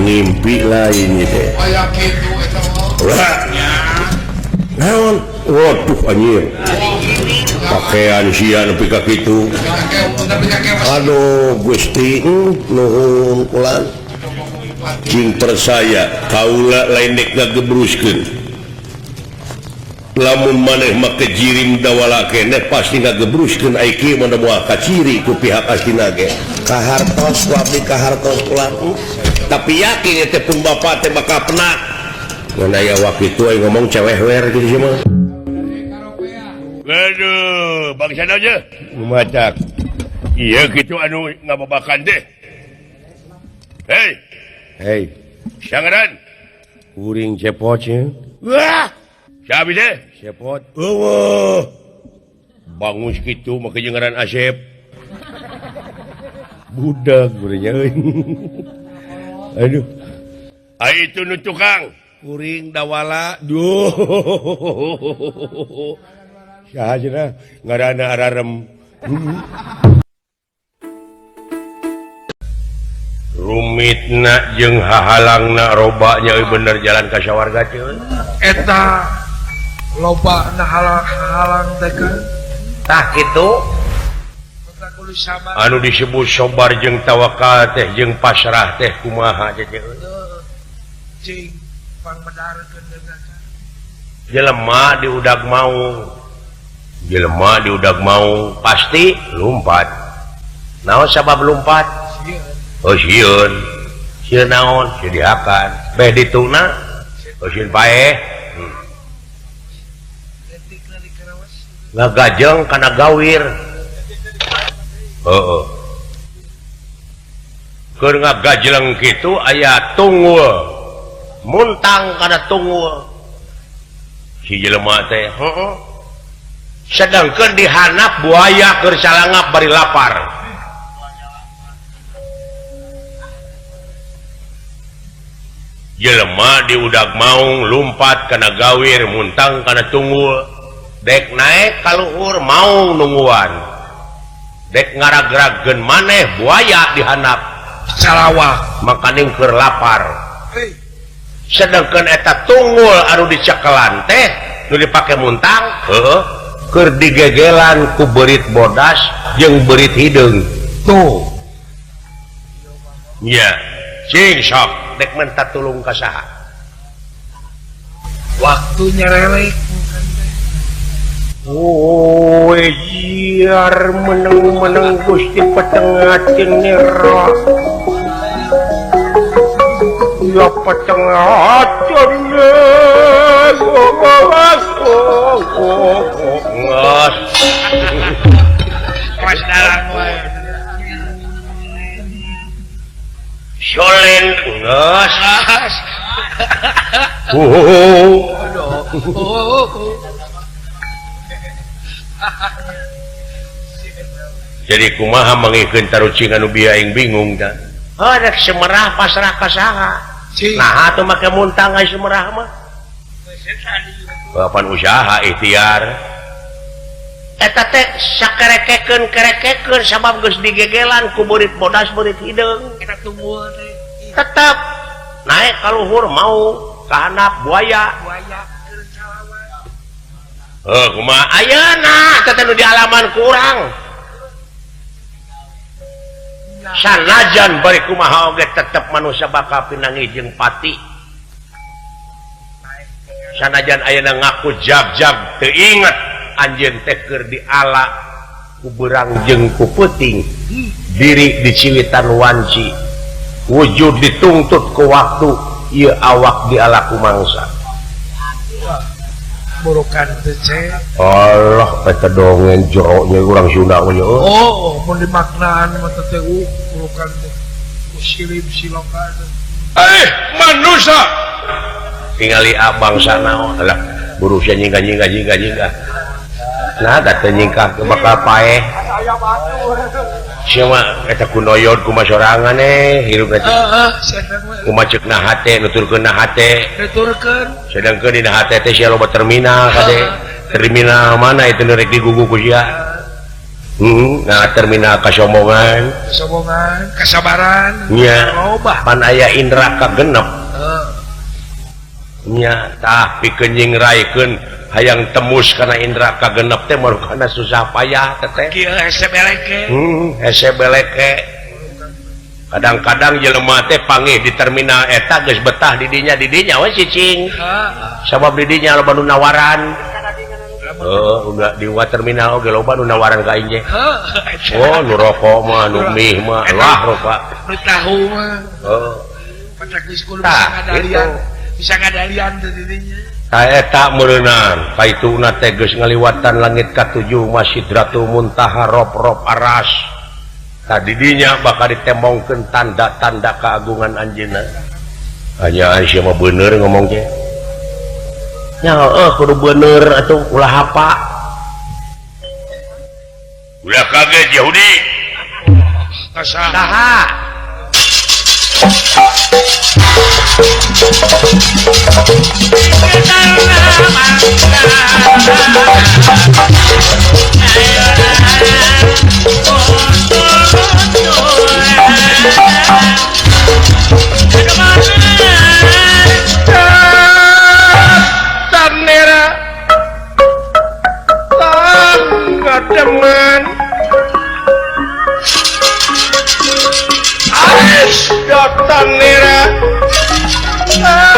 Ngimpi lain teh. Naon? Waduh anjir. Pakaian sia nepi ka kitu. Aduh Gusti nuhun ulan. Cing percaya kaula lain dek ngagebruskeun. Lamun maneh make jirim dawala keneh pasti ngagebruskeun ai kieu mah moal kaciri ku pihak astina ge. Kahartos wabdi kahartos ulan. Tapi yakin teh pun bapak teh bakal penak. Ngan aya waktu itu aing ngomong cewehwer gitu sih mah. Aduh, bangsa aja. Macak. Iya gitu anu ngababakan teh. Hei. Hei. Sangaran. Kuring cepot nya. Wah. Siapa teh? Cepot. Eueuh. Bangus kitu make jeung ngaran Asep. Budak geunya euy. Aduh. Ai itu nu tukang. Kuring dawala. Duh. Saha cenah ngaranna ararem. Rumitna jeung hahalangna robanya euy bener jalan ka sawarga teh. Eta loba na halang-halang teh kan. Tah kitu. Anu disebut sobar jeung tawakal teh jeung pasrah teh kumaha teh. Cing pangmedarkeun deuna. Jelema diudag mau. Jelema diudag mau pasti lumpat. Naon sabab lumpat? Oh sieun. Sieun naon? Sieun dihakan. Beh dituna. Oh sieun paeh. Ngagajeng kana gawir. Heeh. Keur ngagajleng kitu aya tunggul. Muntang kana tunggul. Si jelema teh heeh. Sedangkan dihanap buaya keur salangap bari lapar. Jelema diudag maung lumpat kana gawir muntang kana tunggul. Dek naek ka luhur maung nungguan. Dek ngaragragkeun maneh buaya dihanap salawak makaning keur lapar. Sedangkan eta tunggul anu dicekelan teh nu dipake muntang heueuh keur digegelan ku beurit bodas jeung beurit hideung tuh. Nya cing sok dek menta tulung ka saha. Waktu nyerelek. Oh, jiar meneng-meneng Gusti petengah cenera. Ya petengah cenera. Ngas. Pas dalang wae. Solen ngas. Jadi kumaha mangikeun tarucing anu bieu aing bingung da. Heuh rek semerah pasrah ka saha. Naha atuh make muntang ai semerah mah. Bapan usaha ikhtiar. Eta teh sakerekekeun kerekekeun sabab geus digegelan ku beurit bodas beurit hideung. Eta tunggul teh. Tetep naek ka luhur mau ka handap buaya. Buaya. Heuh kumaha ayeuna teh nu dialaman ku urang. Sanajan bari kumaha oge tetep manusia bakal pinangi jeung pati. Sanajan ayeuna ngaku jab-jab teu inget anjeun teh keur diala ku beurang jeung ku peuting. Diri diciwitan wanci. Wujud dituntut ku waktu ieu awak diala ku mangsa. Burukan teh ce. Allah eta dongeng jero nya urang Sunda mah nya. Oh, mun dimaknaan mah teh burukan teh. Usilib siloka teh. Manusia. Tingali abang naon lah buru sia nyingkah nyingkah nyingkah nyingkah. Nah, da teh nyingkah ke bakal paeh. Sia mah eta kunoyod kumaha sorangan hirup teh. Heeh, kumaha ceuk na hate nuturkeun na hate. Nuturkeun. Sedangkeun dina hate teh sia loba terminal kade. Terminal mana itu nu rek digugu ku sia. Nah terminal kasombongan. Kasombongan, kasabaran. Nya. Loba. Pan aya indra kagenep. Nya tah pikeun nyingraikeun hayang tembus kana indra kagenep teh marukana susah payah teh. Kieu hese beleke. Hese beleke. Kadang-kadang jelema teh panggih di terminal eta geus betah di dinya we cicing. Sabab di dinya loba nu nawaran. Oh, udah di terminal oge loba nu nawaran ka aing. Oh, nu rokok mah, nu mie mah, lah rokok. Nu tahu mah. Oh. Patak geus kudu bisa ngadalian. Bisa ngadalian teh di dinya. Tah eta meureunang, kaituna teh geus ngaliwatan langit katujuh Masidratul Muntaha rob-rob aras. Tah di dinya bakal ditembongkeun tanda-tanda keagungan anjeunna. Hanya sia mah bener ngomong teh. Nya heueuh kudu bener atuh ulah hapa. Ulah kaget Yahudi. Saha? Teman Ais datang nera ngademan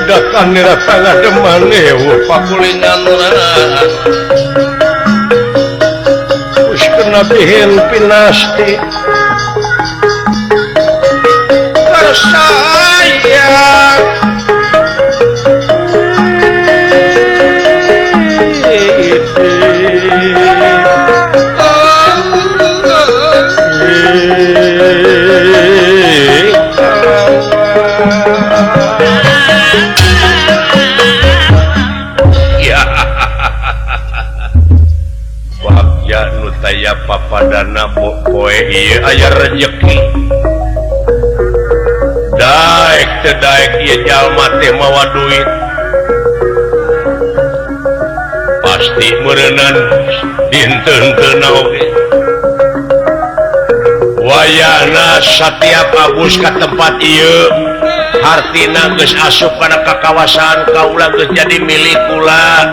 datang nera pangademan pakulingan Nabihin pinasti tersayang ya bagja nu taya papadana poe ieu aya rejeki daek teu daek ieu jalma teh mawa duit pasti meureunan dinten-teuna oge wayahna satiap abus ka tempat ieu hartina geus asup kana ka kawasan kaula geus jadi milik kula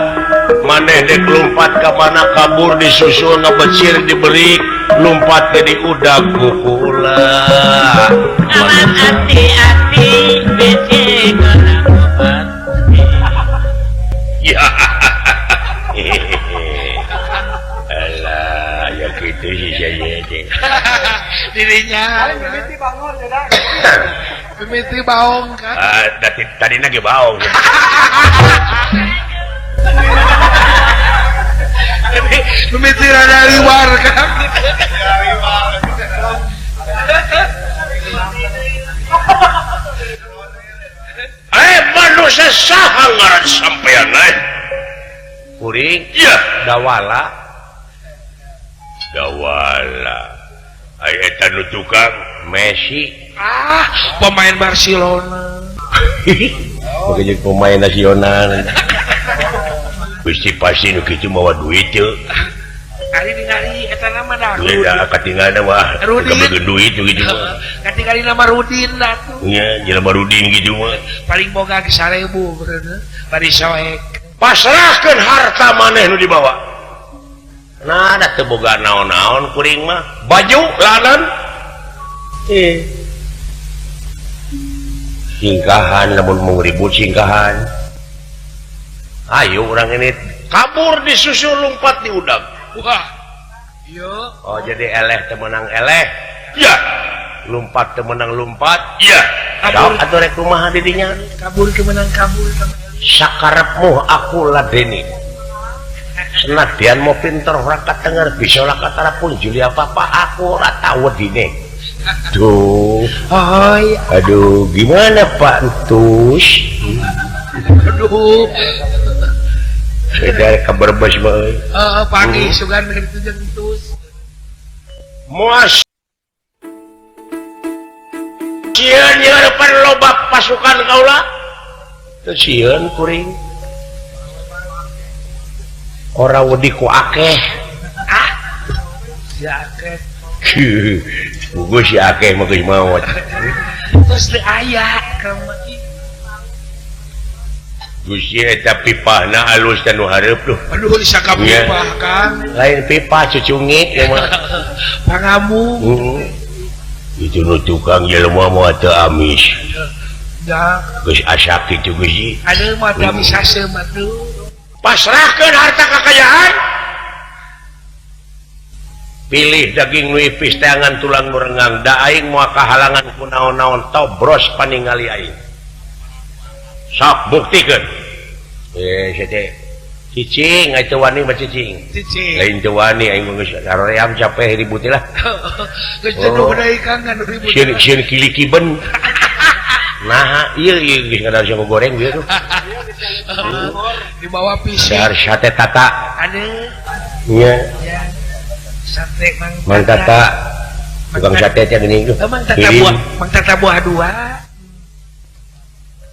maneh dek lumpat ka mana kabur disusul ngebecir diberi lumpat ke di udag ku kula aman ati-ati bece kana ya alah ya kitu sih saya teh dirinya mimiti bangun ya mimiti baong kan tadina ge baong mimiti rada liwar kan manusia saha ngaran sampean eh kuring iya dawala dawala ai eta nu tukang Messi pemain Barcelona oh, pemain nasional Gusti pasti nu kitu mawa duit teu ari ningali eta nama dah da katingalna mah Rudin duit gitu mah katingali nama Rudin atuh nya jelema Rudin gitu mah paling boga ge 1000 beureuh bari soek pasrahkeun harta maneh nu dibawa nah da teu boga naon-naon kuring mah baju lanan singkahan lamun mau ribut singkahan ayo orang ini kabur disusul lompat di udang. Wah. Iya. Oh jadi eleh temenang eleh. Iya. Lompat temenang lompat. Iya. Kabur atuh rek kumaha di dinya? Kabur kemenang kabur. Sakarepmu aku ladeni. Senadyan mau pinter ora katenger bisa ora katarapun juli apa-apa aku ora tau wedine. Duh. Hai. Aduh, gimana Pak Entus? Aduh. Beda ka Brebes mah euy. Heeh, pagi sugan kitu jeung Entus. Moal sieun nyeurepan loba pasukan kaula. Teu sieun kuring. Ora wedi ku akeh. Ah. Si akeh. Puguh si akeh mah geus maot. Terus teu aya ka mah. Gusti eta pipahna alus teh nu hareup duh. Aduh disangka pipah Kang. Lain pipah cucungit ieu mah. Pangamu. Heeh. Itu nu tukang jelema mah teu amis. Da. Geus asak kitu Gusti. Aduh mah teu amis haseum atuh. Pasrahkeun harta kakayaan. Pilih daging nu ipis teangan tulang nu renggang da aing moal kahalangan ku naon-naon tobros paningali aing. Sok buktikeun. Teh cicing atuh wani mah cicing. Cicing. Lain teu wani aing mah geus saroream capek ribut lah. Geus jenuh deui Kang kan ribut. Sieun sieun kilikiben. Nah, ieu ieu geus ngadar jago goreng ieu tuh. Dibawa pisik. Dar sate tata. Aduh. Nya. Sate Mang Mang Tata. Tukang sate teh geuning tuh. Mang Tata buah, Mang Tata buah dua.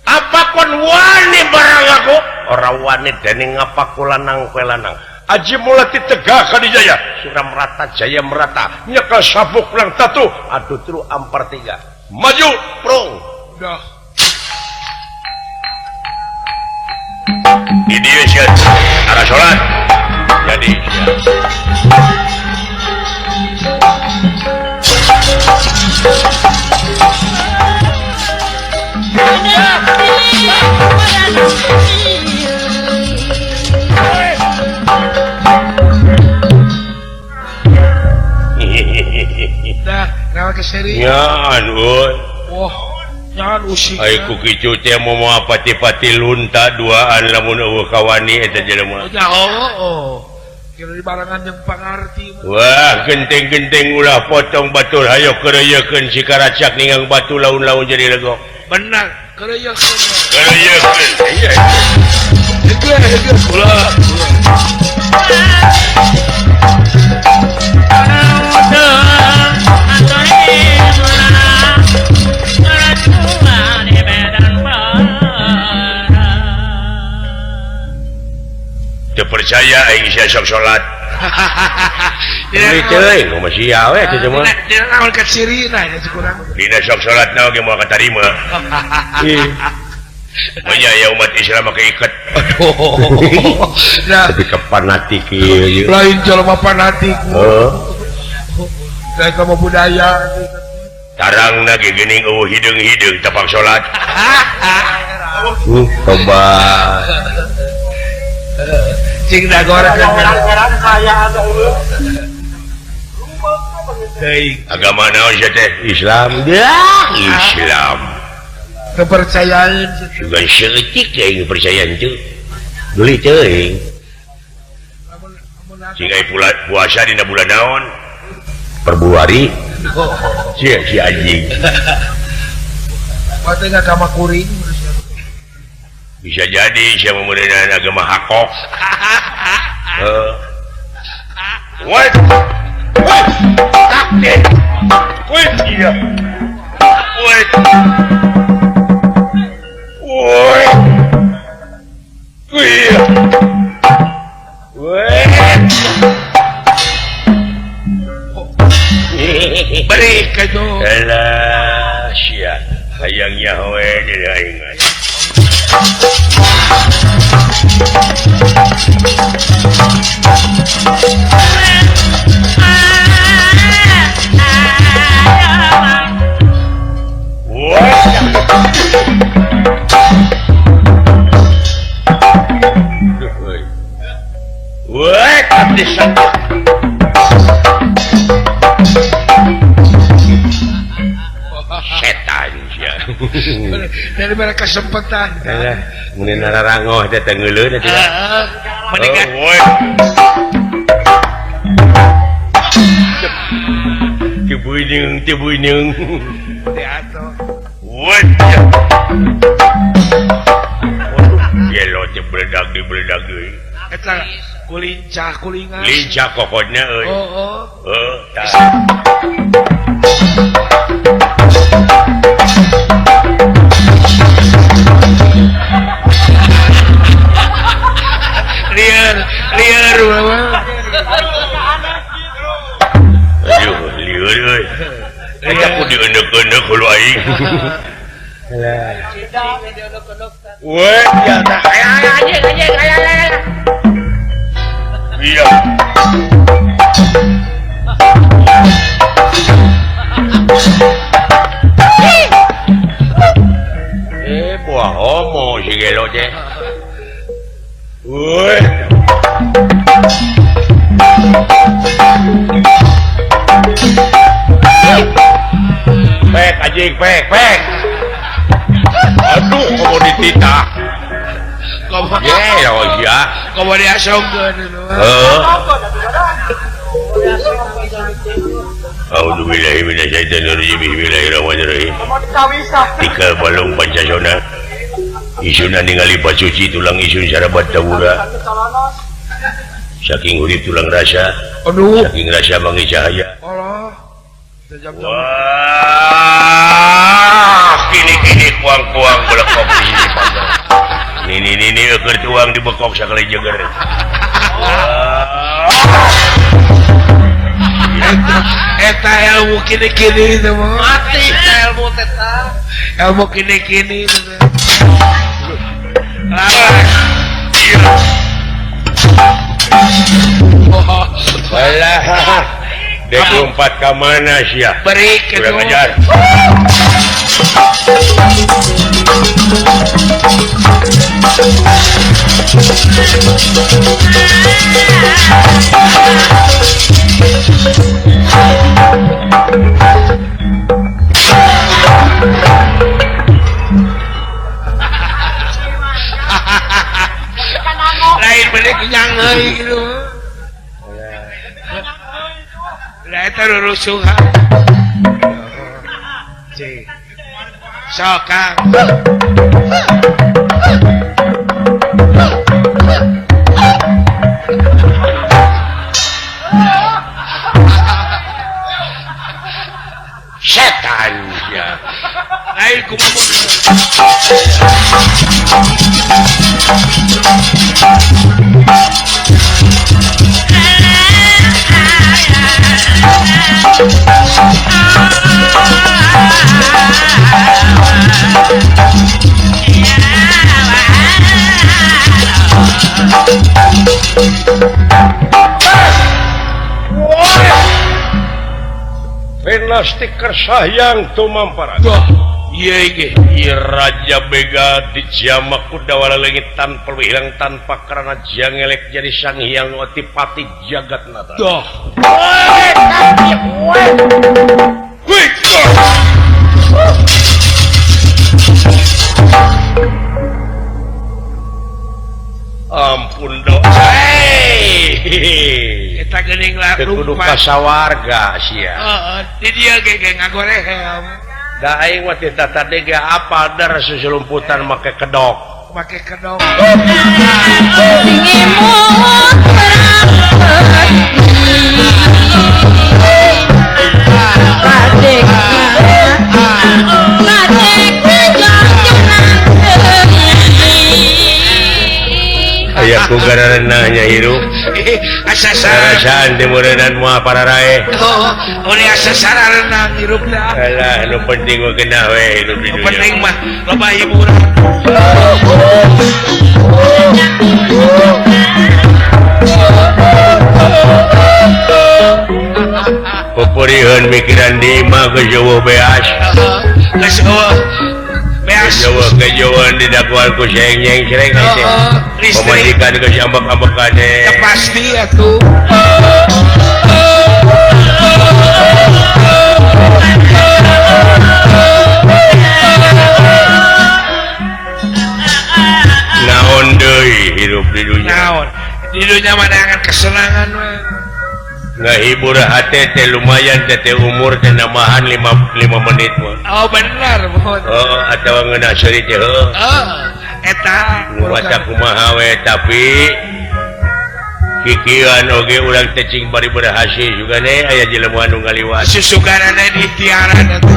Apa kon wani barang aku? Ora wani dening ngapa ku lanang kowe lanang. Aji mulati tegak kadijaya, suram rata jaya merata, nyekel sabuk lang tatu, adu tru ampar tiga. Maju, prung. Dah. Di dieu sieun arah salat. Jadi dah, naon keseri? Nyaan euy. Wah, nyaan usik. Ai ku kitu teh moal pati-pati lunta duaan lamun eueuh kawani eta jelema. Nya heueuh. Kira dibarengan jeung pangarti. Wah, genteng-genteng ulah potong batur hayo keureuyekeun si karacak ningang batu laun-laun jadi legok. Benar, keureuyekeun. Keureuyekeun. Iya. Heueuh, heueuh ulah. Teu percaya aing sia sok salat. Deui teuing mah sia we teh mah. Dina naon ka cirina nya kurang. Dina sok salatna oge moal katarima. Banyak ya umat Islam make iket. Aduh. Nah, tapi ke fanatik ieu. Lain jelema fanatik. Heeh. Lain ka budaya. Tarangna ge geuning eueuh hideung-hideung tapak salat. Tobat. Cing dagora agama naon sia teh? Islam. Dah, Islam. Kepercayaan juga seutik aing kepercayaan teu. Geuli teuing. Cing ai puasa dina bulan naon? Februari. Sia si anjing. Mate agama kuring. Bisa jadi siapa meureunan agama hakok. What? What? Takdir. Wait, iya. Wait. Wait. Iya. Wait. Beri ka tuh. Alah, sia. Hayang nyaho we jadi aing. Setan sia. Dari mereka kesempatan kan. Mun nararangoh teh teu teh. Mendingan. Teu beuneung, teu beuneung. Teh atuh. Wah. Waduh, gelo teh beledag deui beledag deui. Eta kulincah kulingan. Lincah kokotna euy. Heeh. Heuh, tah. Lieur, lieur mah. Aduh, lieur euy. Eta ku dieundeukeun hulu aing. Weh, ya tah. Ayo anjing anjing ayo ayo. Iya. Buah homo si gelo teh. Weh. Pek anjing pek pek. Aduh, komo dititah. Komo. Ye, oh iya. Komo diasongkeun. Heeh. A'udzubillahi minasyaitonirrajim. Bismillahirrahmanirrahim. Tika balung pancasona. Isuna ningali pacuci tulang isun sarabat tawura. Saking urip tulang rasa. Aduh. Saking rasa mangi cahaya. Allah. Wah, kini-kini kuang-kuang belekok di sini panjang. Nini-nini eueur tuang dibekok sakali jeger. Eta ilmu kini-kini itu mah. Mati ilmu teta. Ilmu kini-kini itu. Alah. Dek lompat ka mana sia? Beri kurang ajar. Lain bener kenyang euy gitu. Lah eta rusuhan. Cik. Sok Kang. Setan ya. Lain kumaha. Renasti kersahyang tumamparan. Iya iki. Raja Bega dijamak kudawala leungit tanpa hilang tanpa karena jangelek jadi sang hyang otipati jagat nata. Doh. Ampun dok. Hei. Eta geuning lah kudu kasawarga sia. Heeh, di dieu ge ge ngagorehem. Da aing mah teh tadi ge apal dar susulumputan make kedok. Make kedok. Aya ku garanana nya hirup. Asasaan di meureunnan moal pararae. Oh, uli asasarana hirupna. Alah, nu penting mah genah we hirup di Nu dunya. penting mah loba hiburan. Pupuriheun mikiran di imah geus eueuh beas. Geus eueuh beas. Geus kejauhan di dakwaan ku seng-nyeng sreng teh. Pamajikan geus ambek-ambekan Ya pasti atuh. Naon deui hirup di dunya? Naon? Di dunya mah neangan kesenangan we. Ngahibur hate teh lumayan teh umur teh nambahan 5 menit mah. Oh benar mohon. Heeh, atawa ngeunah seuri teh heuh. Heeh, eta maca kumaha we tapi Kikian oge urang teh cing bari berhasil juga nih aya jelema anu ngaliwat. Susugarana ikhtiaran atuh.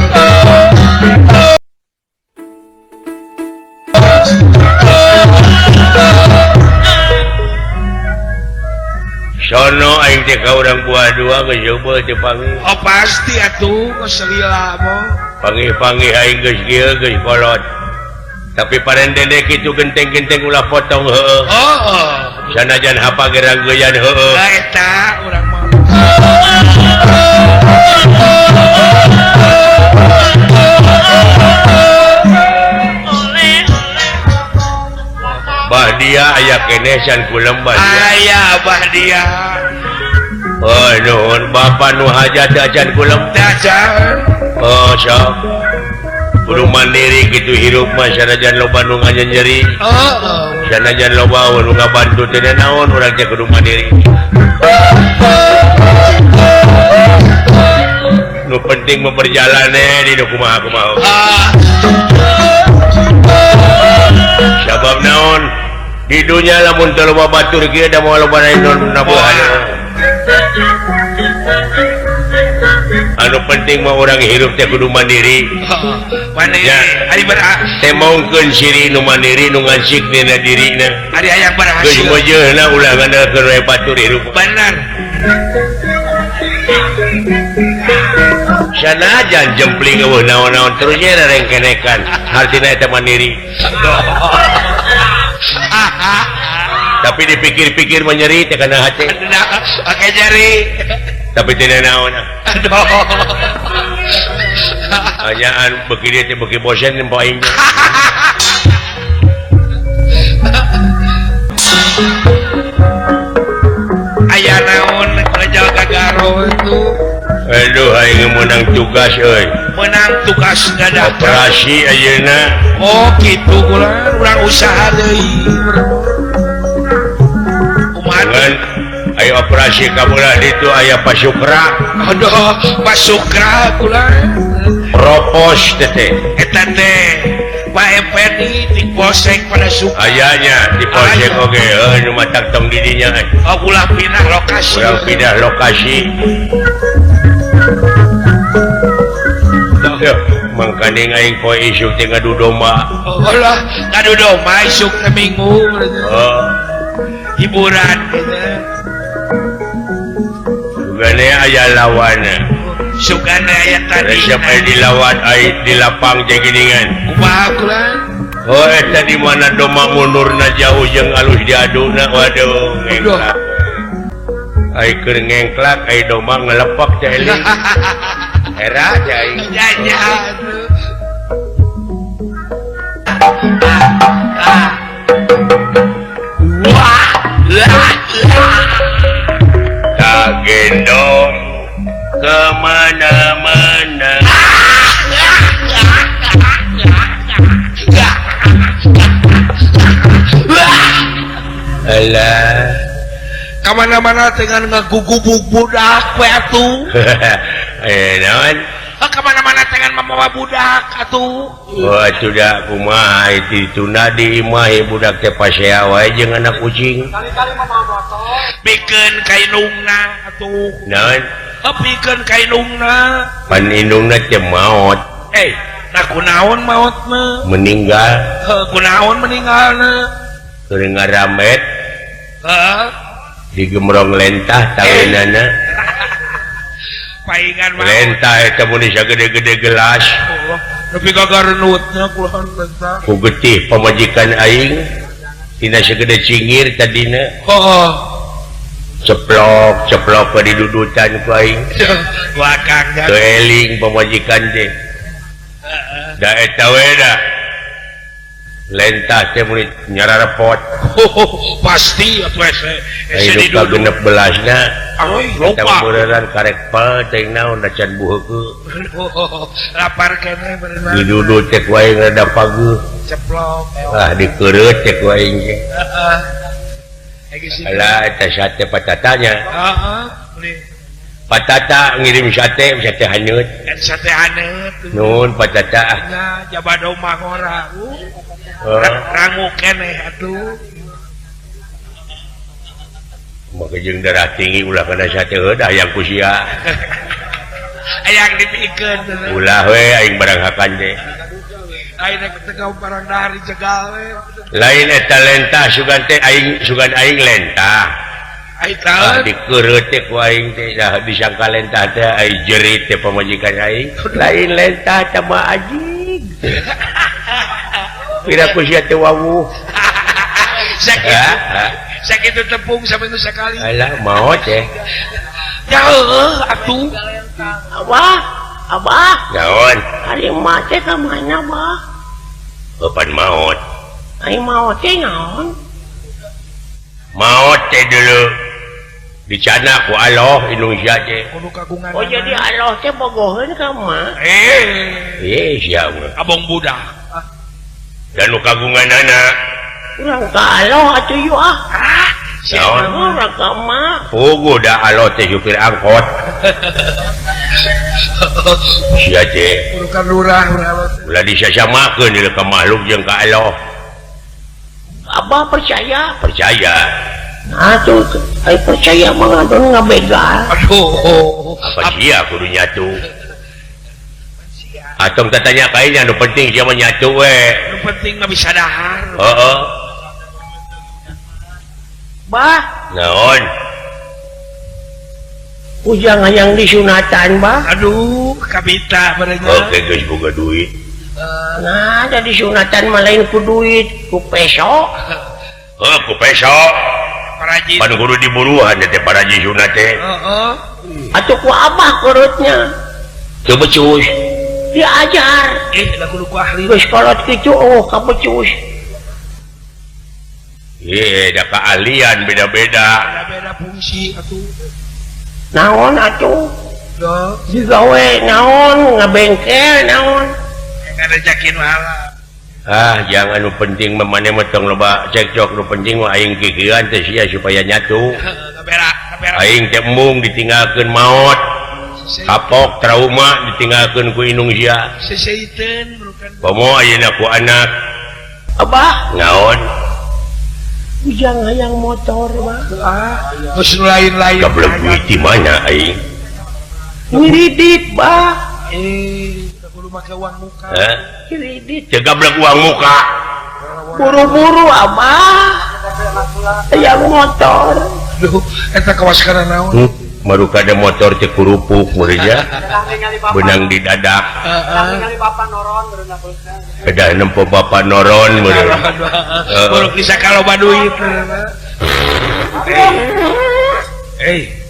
Sono aing teh ka urang buah dua geus coba teh panggih. Oh pasti atuh geus lila mah. Panggih-panggih aing geus kieu geus kolot. Tapi paren dede kitu genteng-genteng ulah potong heueuh. Heeh. Sanajan hapa gerang-geyan heueuh. Da eta urang mah. Bah dia aya keneh can kulem bah dia. Aya bah dia. Oh nuhun bapa nu hajat acan kulem. Teu acan. Oh sok. Kudu mandiri kitu hirup mah sanajan loba nu nganyenyeri. Heeh. Sanajan loba nu ngabantu teh naon urang teh kudu mandiri. Nu penting mah berjalane di nu kumaha kumaha. Sabab naon di dunya lamun teu loba batur kieu da moal loba naon nabuhan. Anu penting mah urang hirup teh kudu mandiri. Mandiri. Ari teh maungkeun siri nu mandiri nu ngancik dina dirina. Ari aya berhasil. Geus meujeuhna ulah ngandalkeun we batur hirup. Bener. Sanajan jempling eueuh naon-naon terus nya rengkenekan hartina eta mandiri. Tapi dipikir-pikir menyeri teh kana hati. Oke nyeri. Tapi tidak naon. Aduh. Anyaan beuki dieu teh beuki bosen nempo aing. Aya naon kerja gagaro itu. Aduh aing meunang tugas euy. Meunang tugas dadak. Operasi ayeuna. Oh kitu kula urang usaha deui. Kumaha? Ayo operasi kamulah ditu aya pasukra. Aduh, pasukra kula. Propos teh. Eta teh Pak Effendi diposek pada suka. Ayanya diposek oge heuh nu matak tong di dinya. Oh ulah pindah lokasi. Ulah pindah lokasi. Mangkaning aing poe isuk teh ngadu domba. Oh lah, ngadu domba isuk teh minggu. Oh. Hiburan gitu. Sugane aya lawan. Sugane aya tadi. Resep aya dilawan aya di lapang jeung geuningan. Kumaha kula? Oh eta di mana domba mundurna jauh jeung alus diaduna waduh ngengklak. Ai keur ngengklak ai domba ngelepak teh eling. Era teh aing. Nya Wah. Tak gendong kemana-mana. Alah, kemana-mana dengan ngegugubuk budak we atuh. Naon? Kemana-mana dengan membawa budak atuh. Wah, sudah kumaha ditunda di imah budak teh pasea wae jeung anak kucing. Kali-kali mah motor. Pikeun ka indungna atuh. Naon? Pikeun ka indungna. Pan indungna teh maot. Nah kunaon maotna? Meninggal. Heuh, kunaon meninggalna? Keur ngaramet. Heeh. Digemrong lentah taweunana. Paingan mah. Lentah eta mun sagede-gede gelas. Nepi ka garenutna kulahan lentah. Ku getih pamajikan aing tina sagede cingir tadina. Heeh. Ceplok, ceplok ka didudutan ku aing. Wakang. Teu eling pamajikan teh. Heeh. Da eta we da. Lentah teh mun nyararepot. Pasti atuh ese. Ese didudu genep belasna. Aduh, lupa. Beneran karek pel teh naon da can buheukeun. Lapar keneh beneran. Didudu teh ku aing rada pageuh. Ceplok. Ah dikeureut teh ku aing teh. Heeh. Alah eta sate patatanya. Heeh, beli. Patata ngirim sate, sate hanyut. Sate hanyut. Nuhun patata. Nya jaba domba ngora. Rangu keneh atuh. Maka jeung darah tinggi ulah kana sate heudah hayang ku sia. Hayang dipikeun. Ulah we aing barang hakan teh. Lain rek tegau barang dahar dijegal we. Lain eta lentah sugan teh aing sugan aing lentah. Aing tahu. Dikeureuh teh ku aing teh dah disangka lentah teh aing jerit teh pamajikan aing. Lain lentah teh mah ajig. Pira ku sia teh wawuh. Sakit. Sakitu tepung saminggu sekali. Alah maot teh. Ya heueuh atuh. Abah, abah. Naon? Ari mah teh ka mana, Bah? Eupan maot. Ari maot teh naon? Maot teh dulu dicana ku Allah Indonesia teh. Oh jadi Allah teh bogoheun ka mah. Eh, sia mah. Abong budak. Dan nu kagunganana. Urang ka Allah atuh yeuh ah. Naon? Urang ka mah. Puguh da Allah teh supir angkot. Sia teh. Urukan lurah urang. Ulah disasamakeun ieu ka makhluk jeung ka Allah. Abah percaya? Percaya. Nah tuh, ai percaya mah ngadon ngabegal. Aduh. Apa sia kudu nyatu? Atong tatanya kainya nu penting sia mah nyatu we. Nu penting mah bisa dahar. Heeh. Bah, naon? Ujang hayang disunatan, Bah. Aduh, kabita barenya. Oke, geus boga duit. Nah, ada disunatan mah lain ku duit, ku peso. Heuh, ku peso. Paraji. Pan kudu diburuhan teh paraji sunat teh. Heeh. Atuh ku abah kerutnya. Teu becus. Diajar. Lah kudu ku ahli. Geus kolot kitu oh ka becus. Ye, da keahlian beda-beda. Beda-beda fungsi atuh. Naon atuh? Digawe naon ngabengkel naon? Kada jakin wahala. Ah, jangan nu penting mah maneh mah tong loba cekcok, nu penting mah aing kikieuan teh sia supaya nyatu. Aing teh embung ditinggalkeun maot. Kapok trauma ditinggalkeun ku indung sia. Seseiteun merukan. Komo ayeuna ku anak. Abah, naon? Ujang hayang motor mah. Ah, geus lain-lain. Gablek duit di mana aing? Ngiridit, Bah. Kudu make uang muka. Hah? Ngiridit. Teu gablek uang muka. Buru-buru abah. Hayang motor. Duh, eta kawas kana naon? Maruka ada motor teh kurupuk meureun benang di dadak. Heeh. Bapak noron meureun Kedah nempo bapak noron meureun. Buruk bisa kaloba duit.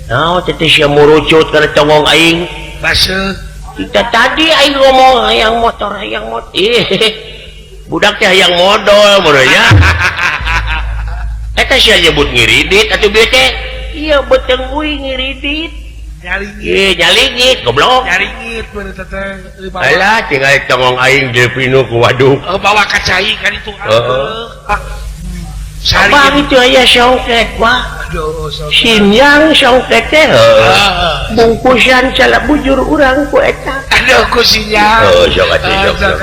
Naon teh sia murucut kana congong aing. Baseuh. Kita tadi aing ngomong hayang motor, hayang motor. Ih, budak teh hayang modol meureun nya. Eta sia nyebut ngiridit atuh bieu teh. Iya beteng uing ngiridit. Nyaringit. Ih, nyaringit goblok. Nyaringit bener teh. Alah tinggal congong aing jeung pinu ku waduk. Bawa ka cai kan itu. Heeh. Abang itu aya songket wah. Aduh, Sinyang songket teh. Bungkusan salah bujur urang ku eta. Aduh ku sinyang. Oh, sok atuh sok.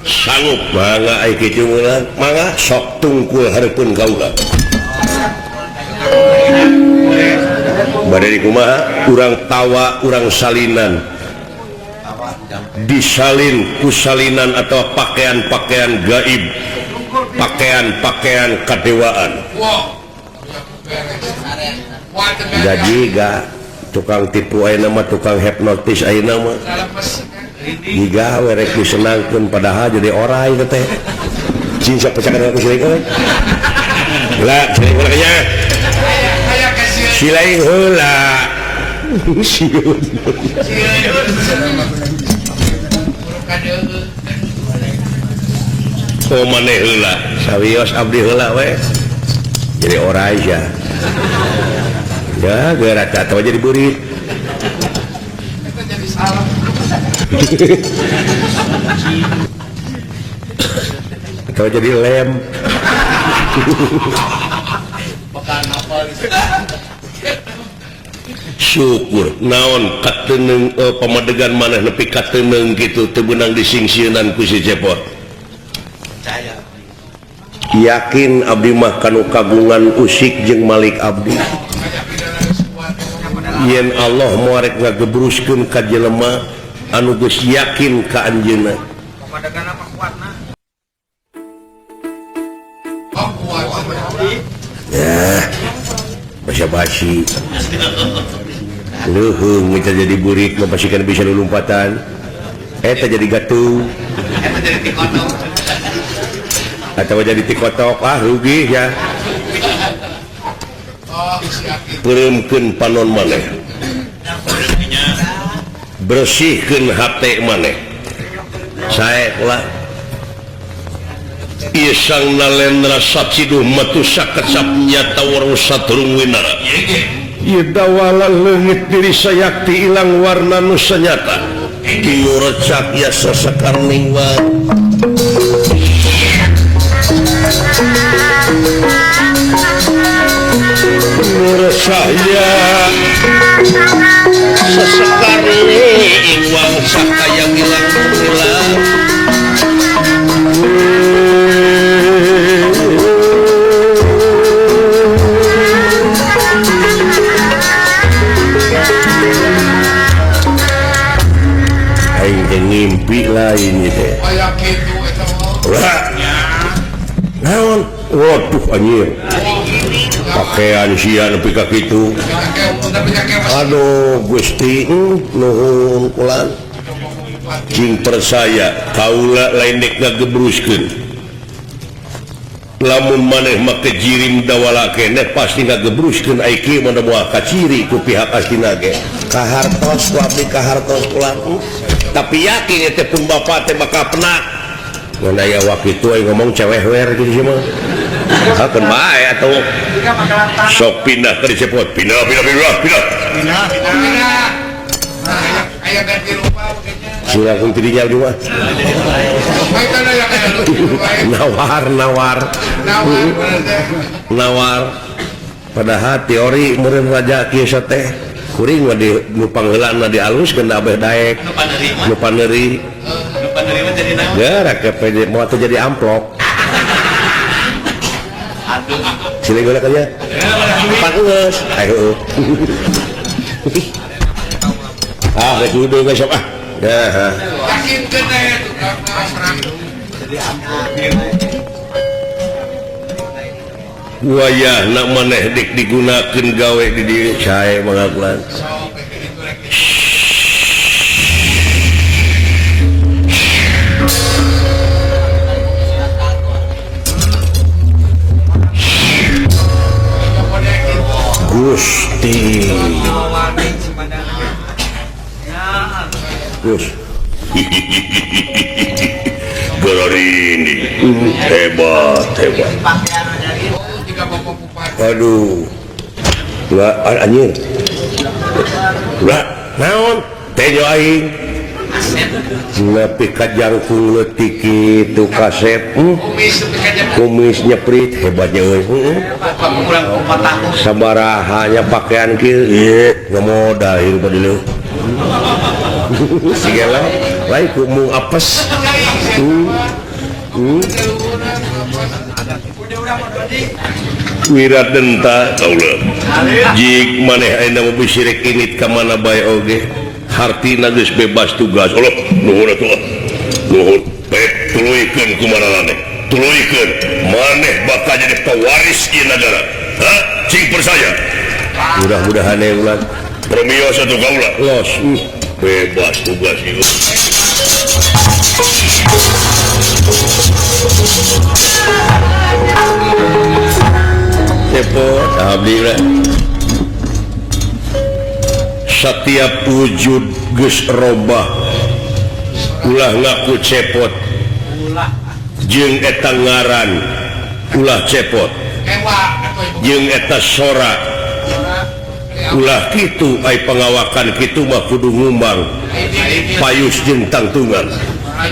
Sanggup mangga ai kitu meulang, mangga sok tungkul hareupeun kaula. Bade kumaha urang tawa urang salinan disalin ku salinan atau pakaian-pakaian gaib, pakaian-pakaian kadewaan. Jadi gak tukang tipu ayeuna mah, tukang hipnotis ayeuna mah digawe rek disenangkeun padahal jadi orai teh. Cing sok pecakan ku siling euy. Lah siling heula nya. Silaing heula. Sieun. Oh maneh heula, sawios abdi heula we. Jadi orai sia. Ya, geura atawa jadi beurit. Eta jadi salah. Atau jadi lem. Syukur naon kateneung pamadegan maneh nepi kateneung kitu teu beunang disingsieunan ku si Cepot. Yakin abdi mah kanu kagungan usik jeung Malik abdi. Yen Allah moarek ngagebruskeun ka jelema anu geus yakin ka anjeunna. Ya, basa-basi. Leuheung minta jadi burik mah pasti kan bisa lulumpatan. Eta jadi gatung. Eta jadi tikotok. Atau jadi tikotok, ah rugi ya. Peureumkeun panon maneh. Bersihkeun hate maneh. Sae ulah. Ieu Sang Nalendra saciduh metu sakecap nyata weruh saturung winara. Ieu dawala leungit diri sayakti ilang warna nu sanyata. Tinu recak yasa sakarning wae. Resahnya sesekali wang sakaya ngilang ngilang aing teh ngimpi lain ieu teh. Naon? Waduh anjir. Pakaian sia nepi ka kitu. Aduh Gusti, nuhun kulan. Cing percaya kaula lain dek ngagebruskeun. Lamun maneh make jirim dawala keneh pasti ngagebruskeun ai kieu mah moal kaciri ku pihak astina ge. Kahartos ku abdi kahartos kulan. Tapi yakin teh pun bapak teh bakal penak. Ngan aya waktu itu aing ngomong cewehwer gitu sih mah. Hakeun bae atuh. Sok pindah ke Cepot, pindah pindah pindah pindah. Pindah pindah. Aya ganti rupa Sudah kun tidinya abdi mah. Nawar nawar. Nawar. Padahal teori meureun raja kieu teh kuring mah di nu pangheulana dialuskeun da abeh daek. Nu paneuri. Nu paneuri mah jadi naon? Geura ke moal teh jadi amplop. Aduh. Sini golek aja. Pangeus. Ayo. Ah, rek kudu geus ah. Ya. Yakinkeun aya tukang pasrah. Jadi amplop. Wayah nak maneh dik digunakeun gawe di dieu sae mangakuan. Gusti. Gus. Gororini hebat hebat. Aduh. Lah anjir. Lah naon? Tejo aing. Nepi ka jangkung leutik kitu kasep. Kumis nyeprit hebatnya euy. Sabaraha nya pakaian kieu ieu ngemodal hirup di leuh. Sigala lain ku mung apes. Wirat denta kaula. Jik maneh ayeuna mah bisirik init ka mana bae oge. Hartina geus bebas tugas. Allah nuhun atuh. Nuhun. Bae tuluykeun kumaha maneh. Tuluykeun maneh bakal jadi pewaris ieu nagara. Hah? Cing percaya. Mudah-mudahan we ulah. Premios atuh kaula. Los. Bebas tugas ieu. Cepot abdi lah. Setiap wujud geus robah ulah ngaku cepot jeung eta ngaran ulah cepot jeung eta sora ulah kitu ai pangawakan kitu mah kudu ngumbang payus jeung tangtungan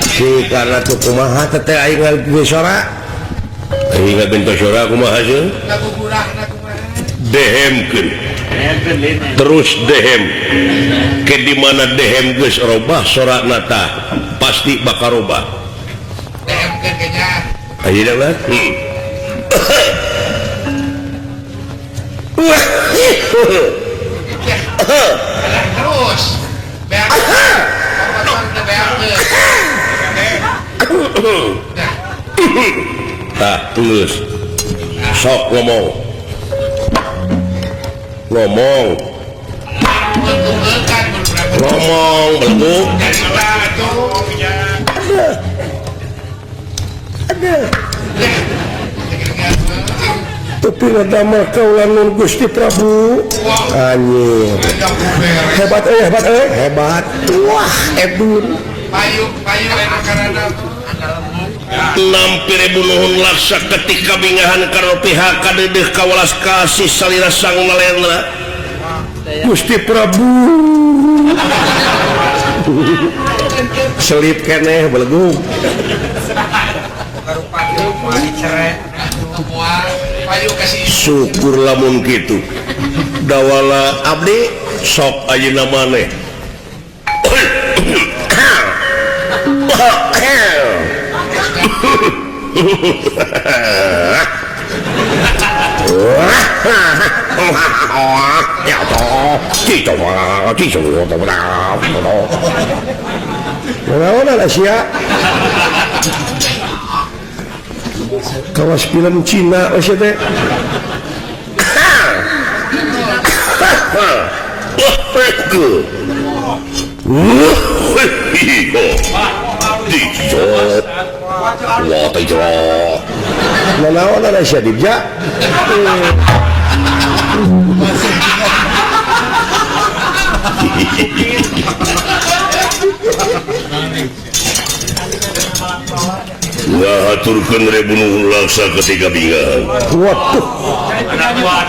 si karena tuh kumaha teh aing ngabentos sora aing ngabentos sora kumaha sih dehemkeun terus dehem ke di mana dehem geus robah sorakna tah pasti bakal robah. Ayeuna mah Terus. Tah, terus. Sok ngomong. Ngomong. Ngomong belegu. Aduh. Tapi ngadamel kaula nun Gusti Prabu. Anjir. Hebat hebat hebat. Wah, edun. Payu payu enak karena Nampi ribu nuhun laksa ketika bingahan karo pihak kadedeh kawalas kasih salira sang nalendra Gusti Prabu. Selip keneh belegu. Syukur lamun kitu. Dawala abdi sok ayeuna maneh. Kawas film Cina teh. Ngahaturkeun ribu nuhun laksa ketika bingahan. Waduh,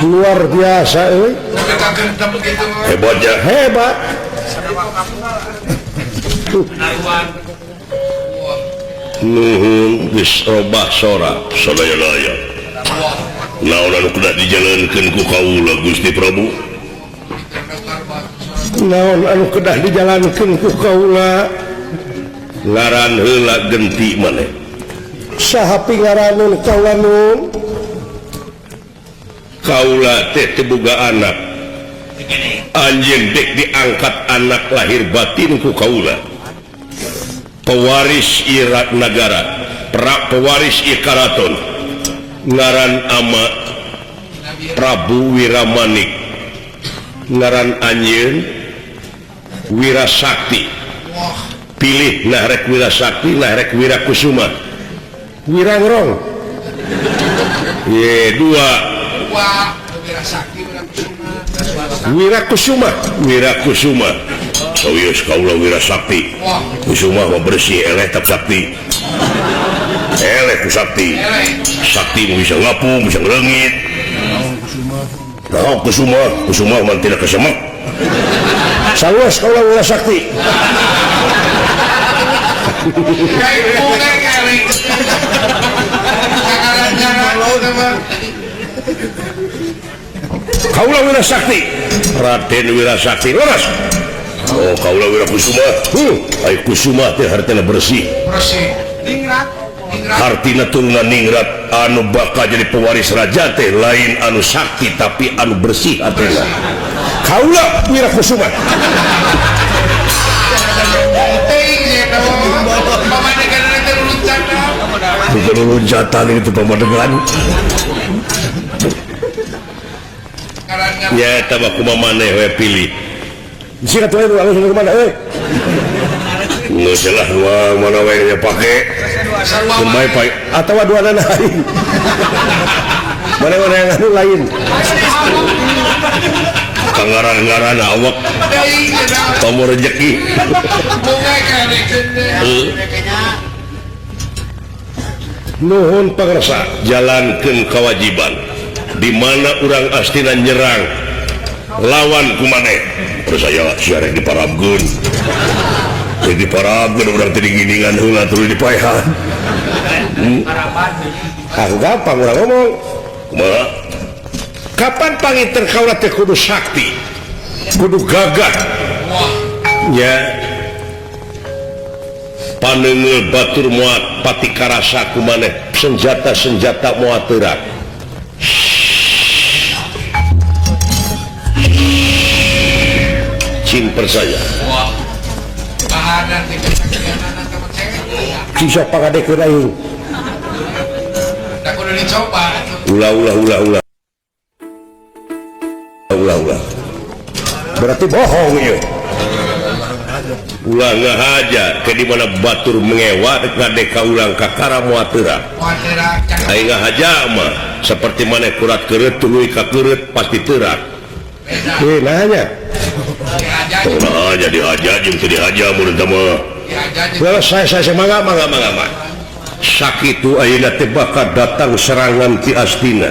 luar biasa euy. Hebatnya hebat. Nuhun geus robah sora sadaya-daya. Naon anu kedah dijalankeun ku kaula Gusti Prabu? Naon anu kedah dijalankeun ku kaula? Ngaran heula genti maneh. Saha pingaranun kaula nun? Kaula teh teu boga anak. Anjeun dek diangkat anak lahir batin ku kaula. Pewaris Irak nagara, pewaris Ikaraton, ngaran ama Prabu Wiramanik, ngaran anjeun Wirasakti. Pilih nah rek Wirasakti, nah rek Wirakusuma. Wirangrong. Ye, dua. Wirakusuma, Wirakusuma. Sawios kaula Wirasakti. Kusuma mah bersih eleh tap sakti. Eleh ku sakti. Sakti mah bisa ngapung, bisa ngereungit. Nah, Kusuma, Kusuma mah tidak kesemek. Sawios kaula Wirasakti. Kaula Wirasakti. Raden Wirasakti leres. Oh, kaula Wirakusuma. Ai Kusuma teh hartina bersih. Bersih. Ningrat. Hartina turunan ningrat anu bakal jadi pewaris raja teh lain anu sakti tapi anu bersih hatena. Kaula Wirakusuma. Bukan loncatan itu pamadegan. Ya eta mah kumaha maneh we pilih. Sih atuh anu langsung ke mana euy? Geus lah mana we nya pake. Kumaha pae atawa duanana aing. Mana-mana yang anu lain. Kangaran-ngaran awak. Tomo rejeki. Nuhun pangersa jalankeun kewajiban di mana urang astina nyerang lawan kumaneh percaya sia rek diparabkeun rek diparabkeun urang teh diginingan heula tuluy dipaehan. Aku gampang urang ngomong kumaha kapan pangiter kaula teh kudu sakti kudu gagah nya panengeul batur moal pati karasa kumaneh senjata-senjata moal teurak. anjeun percaya. Sisa pangadekeun aing. Da kudu dicoba. Ulah ulah ulah ulah. Ulah ulah. Berarti bohong ieu. Ulah ngahaja ke di mana batur mengewa ngadeka ulang kakara moal teurak. Aing ngahaja mah seperti mana kurat keureut tuluy ka keureut pasti teurak. Nanya. Ulah jadi haja jeung teu dihaja mun teh mah. Selesai saya mangga mangga mangga. Sakitu ayeuna teh bakal datang serangan ti Astina.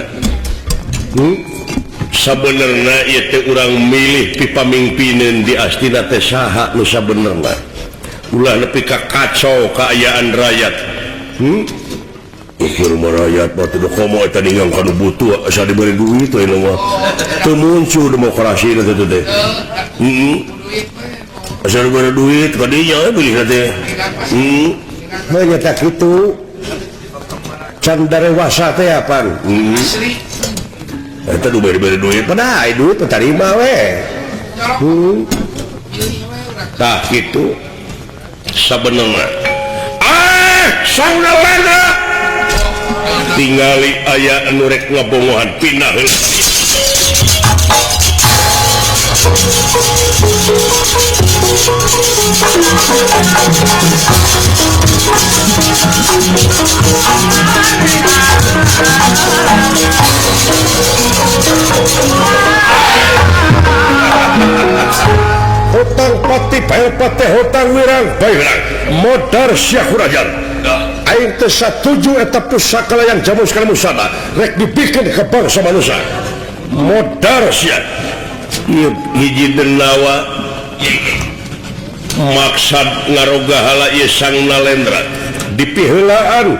Sabenerna ieu teh urang milih ti pamingpineun di Astina teh saha nu sabenerna. Ulah nepi ka kacau kaayaan rakyat. Ukur mah rakyat mah teu komo eta ningang ka nu butuh asa diberi duit we mah. Teu muncul demokrasi teh teh. Asa diberi duit ka dinya we bilih teh. Heuh nya kitu. Can darewasa teh apan. Eta nu beri-beri duit pada ai duit tarima we. Tah kitu sabenerna. Ah, sauna lana. Tingali aya anu rek ngabongohan pindah heula. Hutang pati bayar pati hutang wirang bayar modar syahurajan. Aing teu satuju eta pusaka layang jamus kalamusana rek dibikeun ka bangsa manusia. Modar sia. Hiji denawa maksad ngarogahala ieu Sang Nalendra dipiheulaan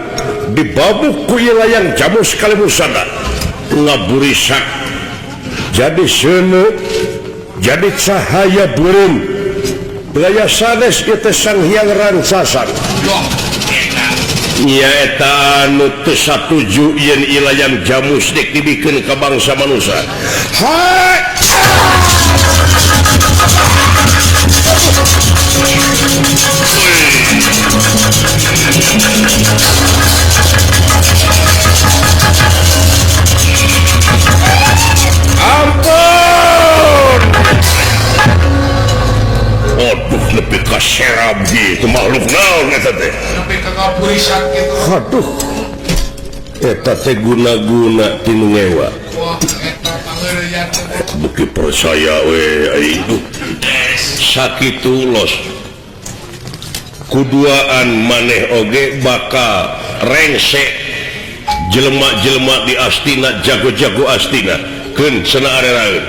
dibabuk ku ieu layang jamus kalamusana ngaburisak jadi seuneu jadi cahaya beureum daya sanes ieu teh Sang Hyang Rancasar. Nyaeta anu teu satuju yen ieu layang jamus dek dibikeun ka bangsa manusia. Hai! Ampun! Aduh, lebih ka serab gitu makhluk naon eta teh. Lebih ka ngaburisan kitu. Aduh. Eta teh guna-guna ti nu ngewa. Wah, eta pangeureuyan teh. Beuki percaya we aing. Sakitu los. Kuduaan maneh oge bakal rengse jelema-jelema di Astina, jago-jago Astina. Keun cenah areraeun.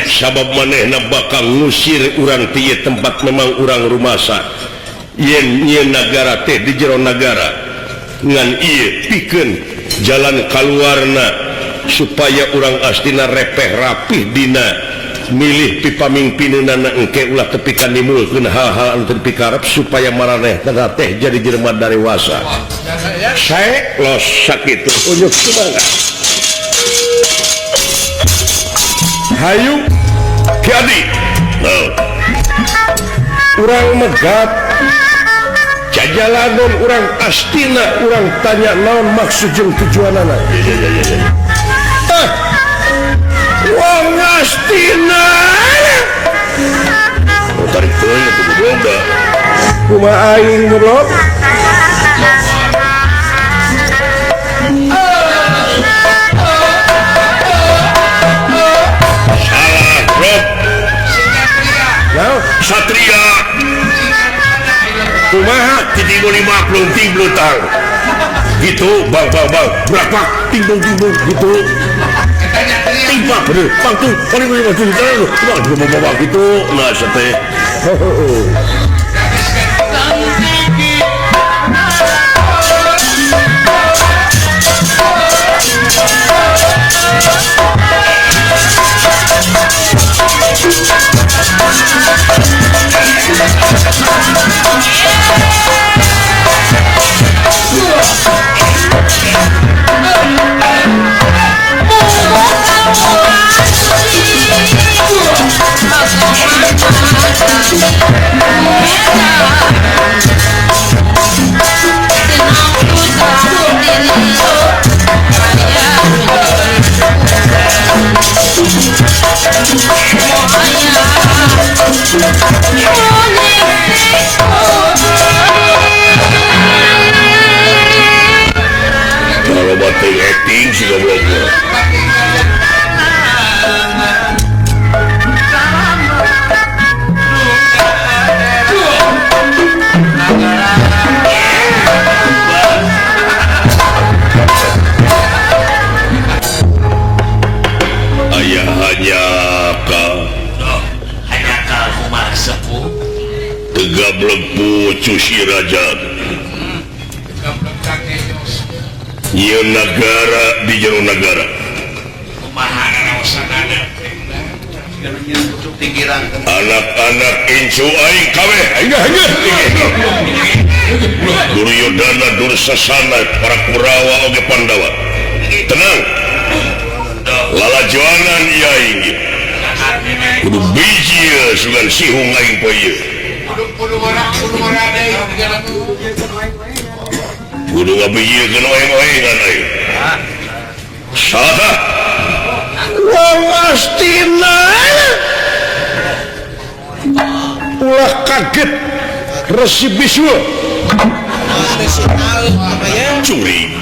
Sabab manehna bakal ngusir urang ti ieu tempat memang urang rumasa. Yen ieu nagara teh di jero nagara. Ngan ieu pikeun jalan kaluarna supaya urang Astina repeh rapih dina milih pipamingpineunana engke ulah tepi ka nimulkeun hal-hal anu teu dipikarep supaya maraneh teh jadi jelema dewasa. Sae los sakitu unjuk semangat. Hayu Ki Adi. Urang megat jajalanon urang Astina urang tanya naon maksud jeung tujuanana. Ah. Wong Astina. Oh, tarik teuing atuh goblok. Kumaha aing goblok? Salah, Rob. Satria. Kumaha titik lima plunting blutang. Gitu, bang bang bang, berapa ting dong ting dong gitu. Timpa bener, bang tuh, paling paling paling bang bang bang gitu, nah sate. Kalau batin acting sih gobloknya. Ayah hanya tegablek pucu si raja. Ieu nagara di jero nagara. Anak-anak incu aing kabeh. Duryodana Dursasana para Kurawa oge Pandawa. Tenang. Lalajoanan ieu aing. Kudu biji sugan sihung aing poe ieu. Kudu ngabijieun oeng-oengan aing. Salah. Wong Astina. Ulah kaget Resi Biswa. Curi.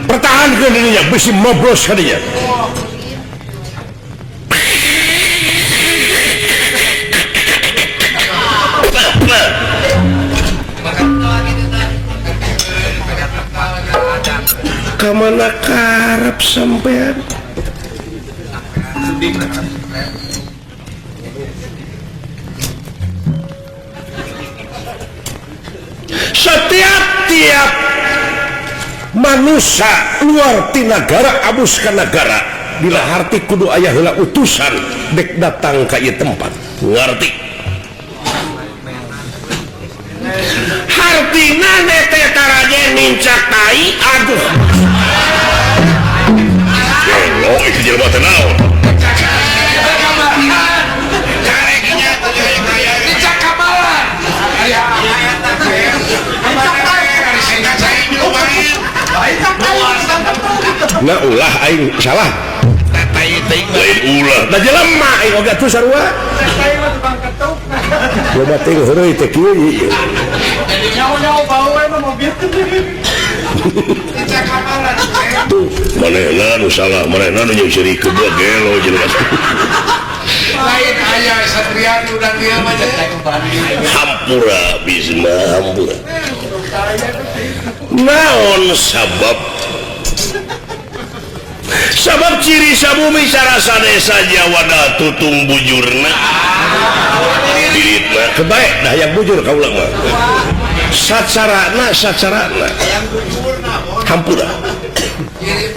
Pertahankan dirinya, besi mobros hadinya. Kemana karep sampean? Setiap-tiap manusia luar ti nagara abus ka nagara bila harti kudu aya heula utusan dek datang ka ieu tempat. Ngarti? Hartina teh taraje nincak tai aduh. Gelo itu jelema teh naon? Nah ulah aing salah. Lain ulah. Da jelema aing oge atuh sarua. Loba teuing heureuy teh kieu ieu. Nyaho-nyaho bau we mah mobil. Tuh, manehna nu salah, manehna nu nyeuseurikeun gua gelo jelema. Lain aya satria nu urang dieu mah. Hampura Bisma, hampura. Naon sabab? Sabab ciri sabumi sarasa desa Jawa tutung bujurna. Diritna kebaik dah yang bujur kaula mah. Sacarana sacarana. Hampura.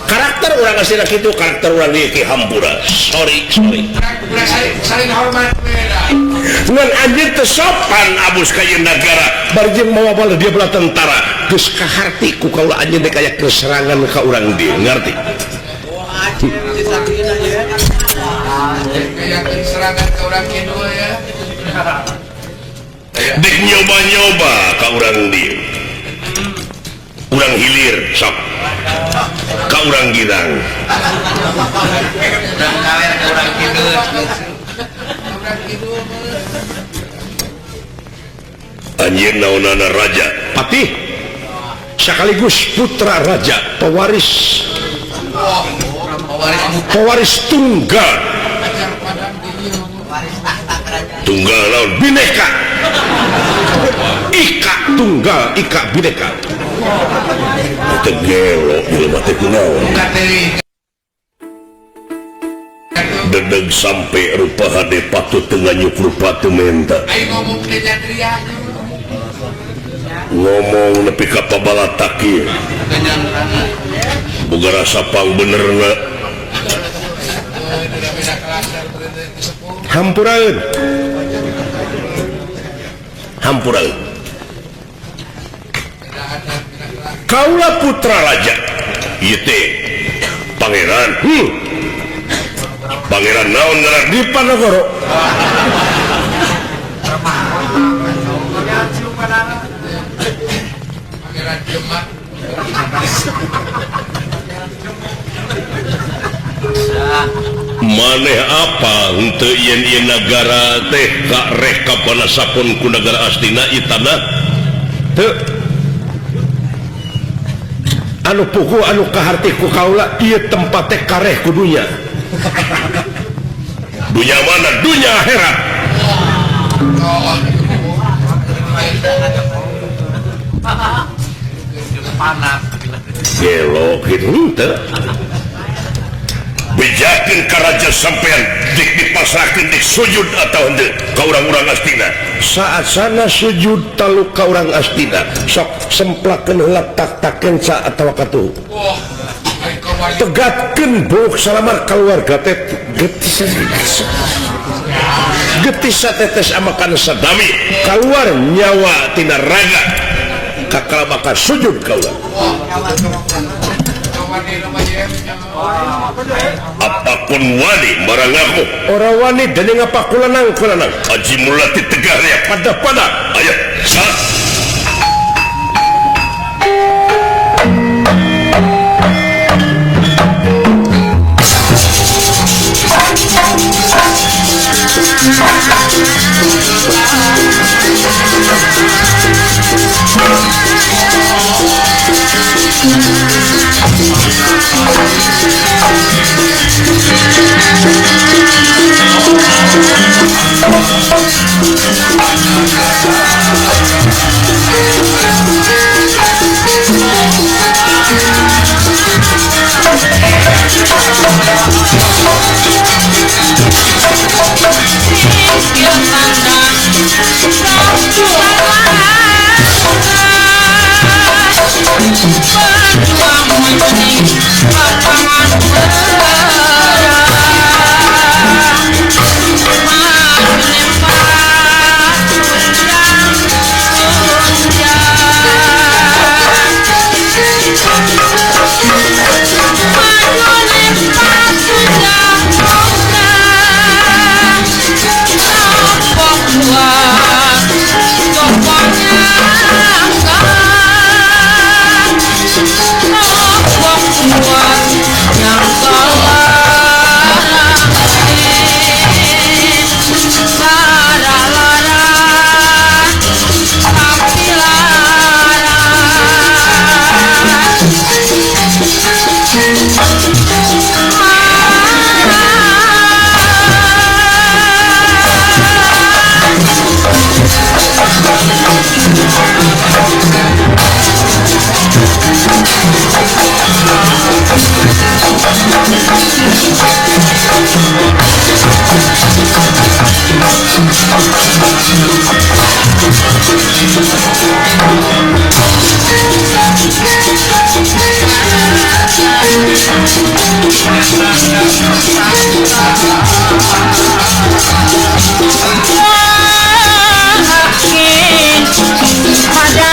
Karakter urang asli kitu, karakter urang dieu ki hampura. Sorry, sorry. Saling hormat ngan anjeun teu sopan abus ka ieu nagara bari jeung mawa bala dia bala tentara geus kaharti ku kaula anjeun teh kaya keserangan ka urang dieu ngarti. Serangan ke orang kidul ya. Dek nyoba-nyoba ka urang dieu. Urang hilir sok. Ka urang girang. Urang kaler ka urang kidul. Urang kidul. Anjeun naonana raja? Patih. Sekaligus putra raja, pewaris. Pewaris tunggal. Tunggal lawan bineka. Ika tunggal ika bineka. Teu gelo jelema teh kunaon. Dedeg sampai rupa hade patut teu nganyuk rupa teu menta. Ngomong nepi ka pabalatak ieu. Boga rasa pang benerna. Hampuraeun. Hampuraeun. Kaula putra raja. Ieu teh pangeran. Pangeran naon ngaran Dipanegoro. Pangeran Demak. Maneh apa henteu yen ieu nagara teh kareh kapanasapun ku nagara astina ieu tanah teu anu puguh anu kaharti ku kaula ieu tempat teh kareh ku dunya. Dunya mana? Dunya akhirat. Gelo kitu henteu. Bejakeun ka raja sampean dik dipasrahkeun dik sujud atau henteu ka urang-urang astina. Saat sana sujud talu ka urang astina, sok semplakeun heula tak-takeun sa atawa katuhu. Tegatkeun buuk salamar keluarga teh getis getis satetes amakan sadami keluar nyawa tina raga kakala maka sujud ka urang. Apapun wani marang aku ora wani dening apa kulanang kulanang aji mulati tegah ya pada-pada ayo sat Pada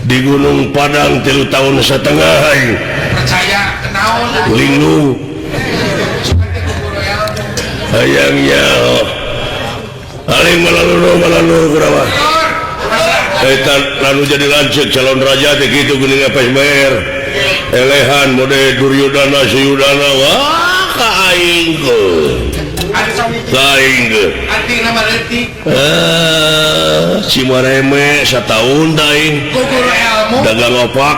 Di Gunung Padang 3 tahun setengah percaya kenaon linglung hayangnya aling malalu kurawa eta lalu jadi lanceuk calon raja teh kitu geuning FSBR elehan mode Duryudana Suyudana wah ka aing aing Cimareme setahun aing dagang opak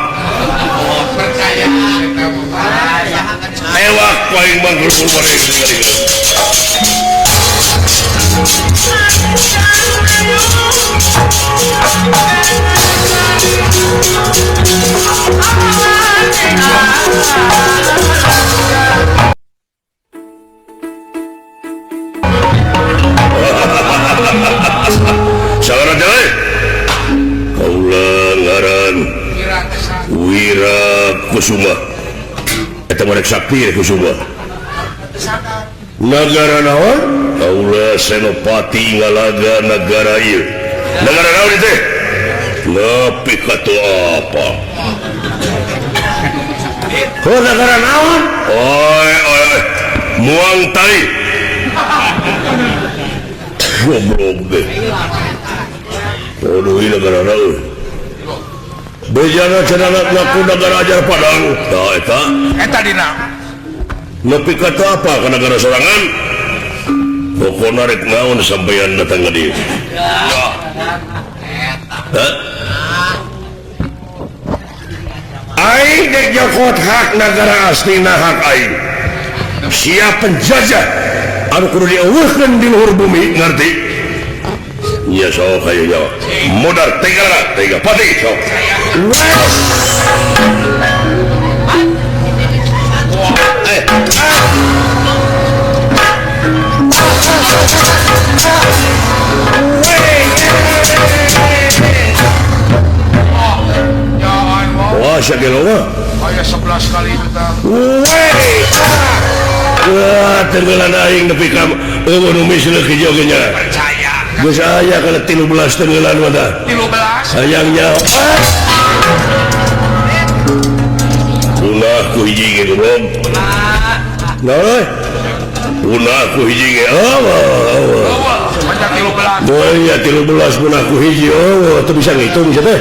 tewak paling bangkrut Wira Kusuma eta merek sakti Kusuma nagara naon kaula Senopati ngalaga nagara ieu nagara naon teh nepi ka teu apa heuh nagara naon oi oi muang tai goblok ge waduh ieu nagara naon bejana cenah ngaku nagara ajar Padang tah eta eta dina nepi ka teu apa ka nagara sorangan pokona rek naon sampeyan datang ka dieu hah aing dek nyokot hak nagara aslina hak aing siap penjajah anu kudu dieuweuhkeun di luhur bumi ngerti nya sok hayu nyawa modar tega tega pati sok wah sakilo mah aya 11 kali kita wah tenggelan aing nepi ka eueuh nu misleuh hijau ge nya percaya geus aya kana 13 tenggelan mah tah 13 sayangnya ulah ku hiji ge goblok naon euy Punah ku hiji ge eueuh. Eueuh. Ya 13 punah ku hiji eueuh teu bisa ngitung sia teh.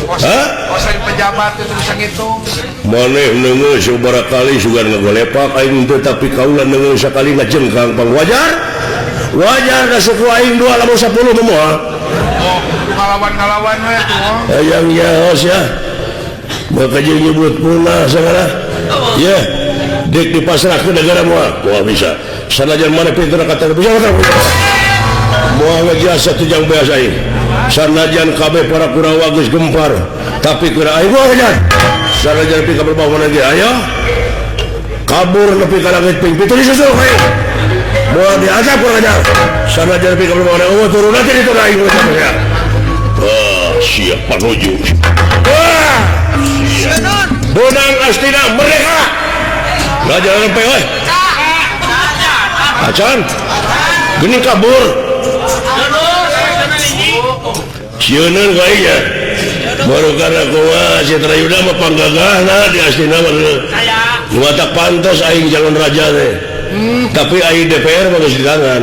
Hah? Kosain pejabat itu bisa ngitung. Maneh neungeun sabaraha kali sugan ngagolepak aing teh tapi kaula neungeun sakali ngajengkang pang wajar. Wajar ka suku aing 2 lamun 10 mah moal. Oh, ngalawan-ngalawan we tuh. Hayang nyaho sia. Maka jeung nyebut punah sagala. Ye, dek dipasrahkeun negara moal. Moal bisa. Sanajan maneh pinter kata bisa kata. Moal ngejasa tujang beas aing. Sanajan kabeh para Kurawa geus gempar, tapi keur aing moal ngejar. Sanajan pi ka berbau mana ge ayo. Kabur nepi ka langit ping pitu disusul aing. Moal diazab kurang ajar. Sanajan pi ka berbau mana eueuh turun nanti ditu aing moal. Ah, siap panuju. Ah, siap. Bonang Astina merdeka. Raja sampai oi. Acan. Geuning kabur. Sieun ka ieu. Baru karena kumaha Citra Yuda mah panggagahna di Astina mah. Nu matak pantes aing calon raja teh. Tapi aing DPR mah geus di tangan.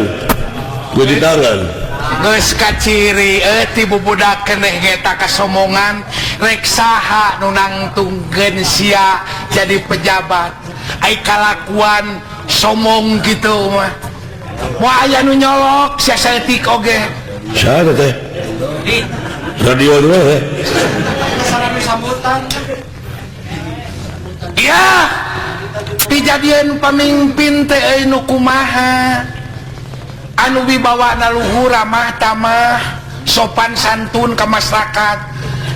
Geus di tangan. Geus kaciri euy ti bubudak keneh ge ta kasomongan rek saha nu nangtungkeun sia jadi pejabat. Ai kalakuan somong kitu mah. Moal aya nu nyolok sia saeutik oge. Saha teh? Radio dulu teh. Iya. Dijadieun pamimpin teh euy nu kumaha? Anu wibawana luhur ramah tamah sopan santun ka masyarakat.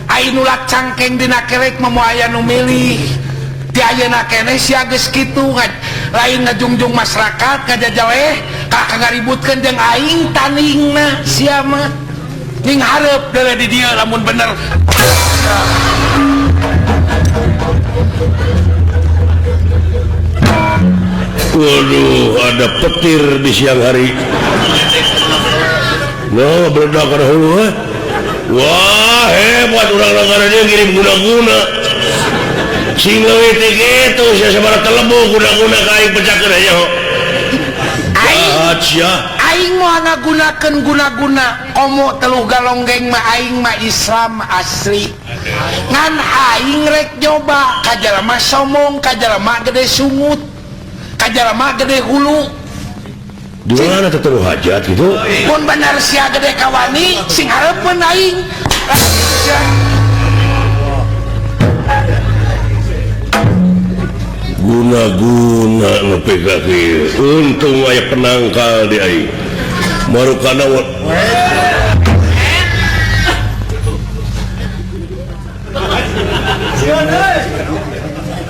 Ai nu cangkeng dina kerek mah moal aya nu milih. Ti ayeuna keneh sia geus kitu lain ngajungjung masyarakat ngajajaleh ka ngaributkeun jeung aing taningna sia mah. Ning hareup deuleu di dieu lamun bener. Waduh, ada petir di siang hari. Nah, meledak kana hulu eh. Wah, hebat urang negara dia ngirim guna-guna. Sing leuwih teh kitu sia sabaraha telebu guna-guna ka aing pecahkeun aya ho. Jahat sia. Aing moal ngagunakeun guna-guna komo teluh galonggeng mah aing mah Islam asli. Ngan aing rek nyoba ka jalma somong, ka jalma gede sungut, ka jalma gede hulu. Di mana teh teluh hajat gitu? Mun bener sia gede kawani sing hareupeun aing. Guna-guna nepi ka kieu. Untung aya penangkal di aing. Marukana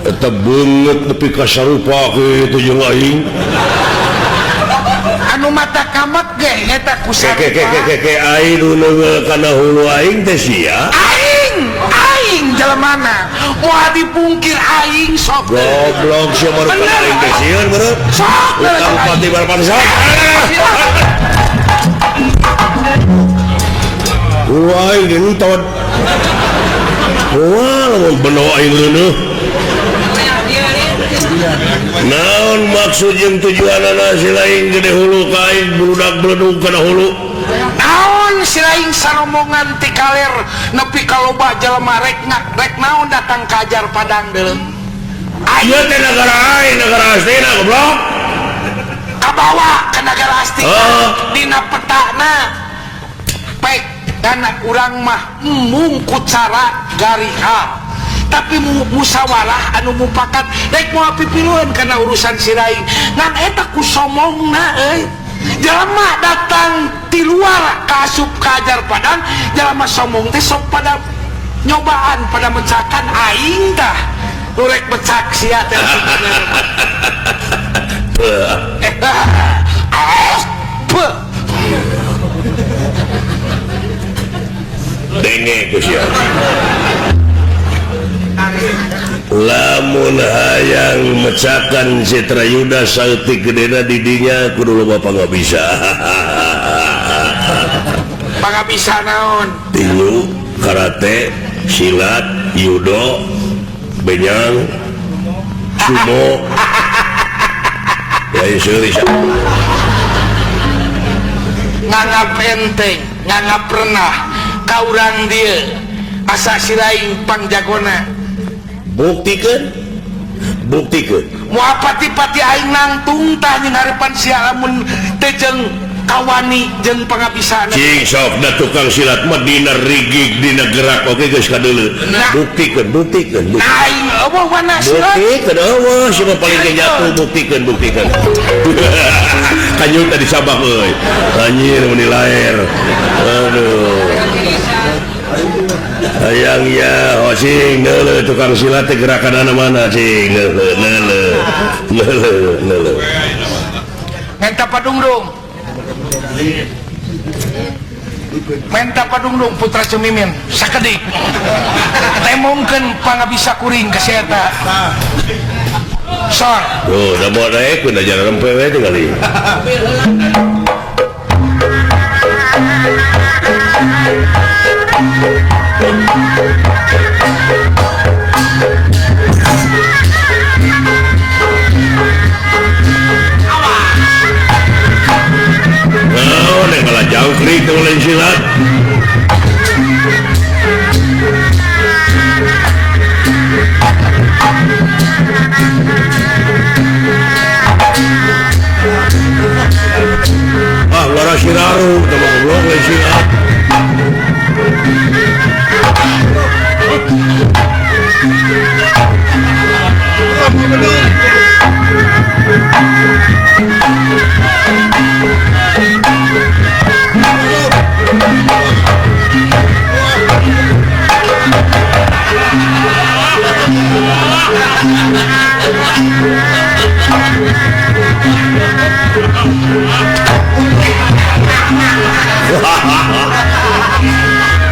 eta beungeut nepi ka sarupa kitu jeung aing. Anu mata kamek ge eta ku sarupa. Ke aing nu neungeul kana hulu aing teh sia. Aing jelemana moal dipungkir aing sok. Goblok sia marukana aing teh sieun meureun. Sok. Utang pati barapan sok. Hulu aing gentot. Wah, lamun beno aing reuneuh. Naon maksud jeung tujuanana si lain gede hulu ka aing bludak bledug kana hulu? Naon si lain saromongan ti kaler nepi ka loba jelema rek rek naon datang ka Ajar Padang deuleu. Ieu teh nagara aing, nagara Astina goblok. Kabawa ka nagara Astina dina petana. Pek kana urang mah embung ku cara gariha. Tapi musyawarah anu mupakat rek moal pipiluan kana urusan si lain. Ngan eta ku somongna euy. Jelema datang ti luar ka asup ka Ajar Padang, jelema somong teh sok pada nyobaan pada mecakan aing tah. Nu rek mecak sia teh. Denge ku sia. Lamun hayang mecakan Citra Yuda saeutik gedena didinya kudu loba pangabisa. Pangabisa naon? Tinju, karate, silat, judo, benyang, sumo. Ya seuri nganggap enteng nganggap pernah ka urang dieu asa siraing pangjagona buktikeun buktikeun moal pati-pati aing nangtung tah jeung harepan sia lamun teu jeung kawani jeung pangabisana cing sok da tukang silat mah dina rigig dina gerak oge geus kadeuleu buktikeun buktikeun aing eueuh wana silat buktikeun eueuh sia paling ge jatuh buktikeun buktikeun kanyut tadi sabak euy anjir mun dilaer aduh hayang ya oh cing neuleuh tukang silat teh gerakanana mana cing neuleuh neuleuh neuleuh neuleuh menta padungdung menta padungdung putra Cemimin sakedik temongkeun pangabisa kuring ka si eta sor tuh da moal daekeun da jalan rempe we teh kali oh, nek malah jangkrik teh lain silat. Ah, lara siraru, teh mah goblok lain silat.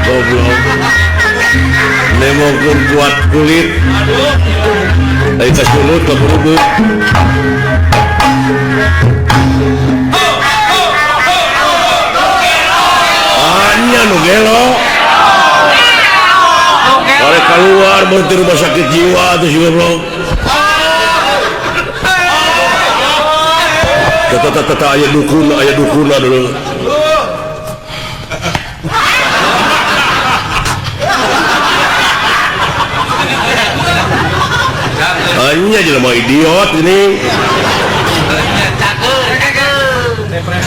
Goblok. Nemongkeun kuat kulit. Ai kasulut ka berubuk. Anya nu gelo. Bare keluar berarti rumah sakit jiwa tuh si goblok. Tata aya dukuna dulu. Hanya jelema idiot ini.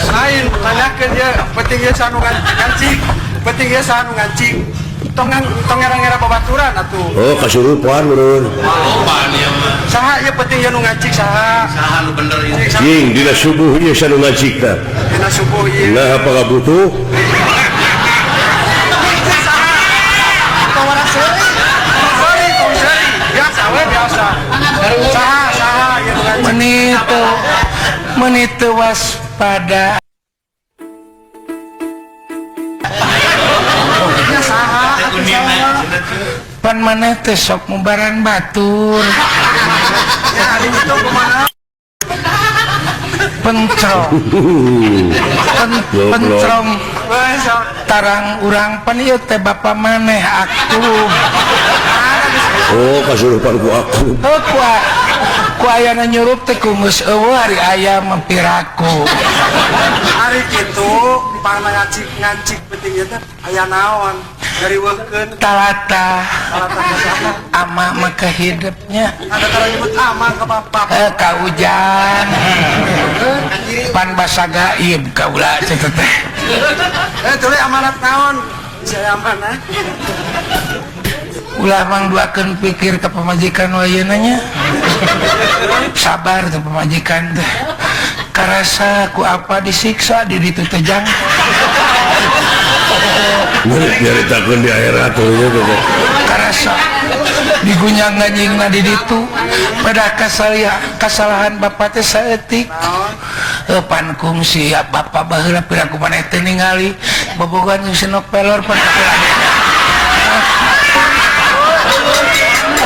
Lain tanyakeun ye, penting ye sanu ngancik, penting ye sanu ngancik. Tong ngera-ngera babaturan atuh. Oh, kasurupan meureun. Saha ieu penting ye nu ngancik saha? Saha nu bener ieu? Cing dina subuh ieu sanu ngancik tah. Dina subuh ieu. Nah, apa kabutuh? Saha? Tong seuri. Seuri, tong seuri. Biasa we biasa. Saha, saha ieu nu ngancik. Menit waspada. Pan maneh teh sok mubaran batur. Ya ari itu kumaha? Pencrong. Pencrong tarang urang pan ieu teh bapa maneh aku. Oh, kasurupan ku aku. Oh, ku ayana nyurup teh ku geus eueuh ari aya mempiraku. Ari kitu pangna ngancik penting ieu teh aya naon? Gariweuhkeun talata. Ama maka hidupnya. Ada tara nyebut ama ka bapak. Ka hujan. Pan basa gaib kaula teh teh. Tuluy amanat naon? Bisa amanah. Ulah mangduakeun pikir ka pamajikan wayeuna nya. Sabar teh pamajikan teh. Karasa ku apa disiksa di ditu teh jang. Nyaritakeun di akhirat teh. Karasa digunyang-ganjingna di ditu. Pada kasalahan bapak teh saeutik. Pan kungsi bapak baheula piraku maneh teh ningali bobogohan jeung senok pelor pan.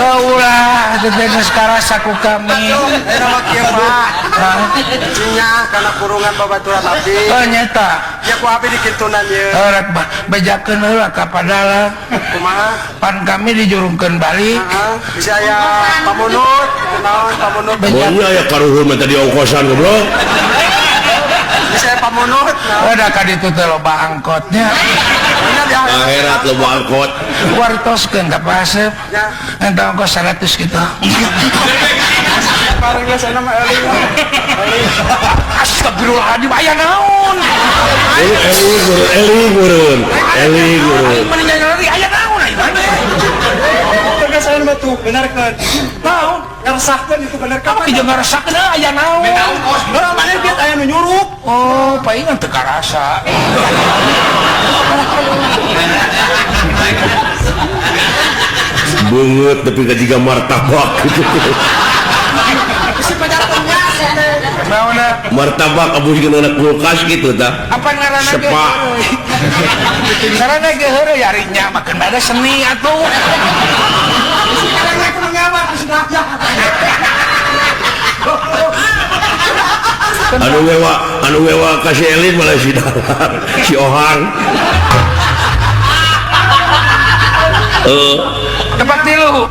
Ulah Tah teh geus karasa ku kami. Eta mah kieu Pak. Nya kana kurungan babaturan abdi. Oh nyata. Ya ku abdi dikintunan ieu. Rek bejakeun heula ka padalang. Kumaha? Pan kami dijurungkeun balik. Heeh, bisa aya pamunut, naon pamunut. Monya aya karuhun mah tadi ongkosan goblok. Bisa aya pamunut. Udah ka ditu teh loba angkotnya. Akhirat loba angkot. Wartoskeun ka Pak Asep. Entah ongkos 100 gitu. Bareng geus aya mah euling. Astagfirullahaladzim, aya naon? Eling meureun. Eling meureun. Mending nyari aya naon aya maneh. Tegas aya mah tuh benerkeun. Naon? Ngaresahkeun itu bener ka. Kamu jeung ngaresahkeun aya naon? Heuh, maneh bieu aya nu nyurup. Oh, paingan teu karasa. Beungeut nepi ka jiga martabak gitu. Martabak abus jeung anak kulkas gitu tah. Apa ngaranna ge? Ngaranna ge heureuy ari nya makeun bade seni atuh. Anu wewa ka si Elin malah si Dalang, si Ohang. Tempat tilu.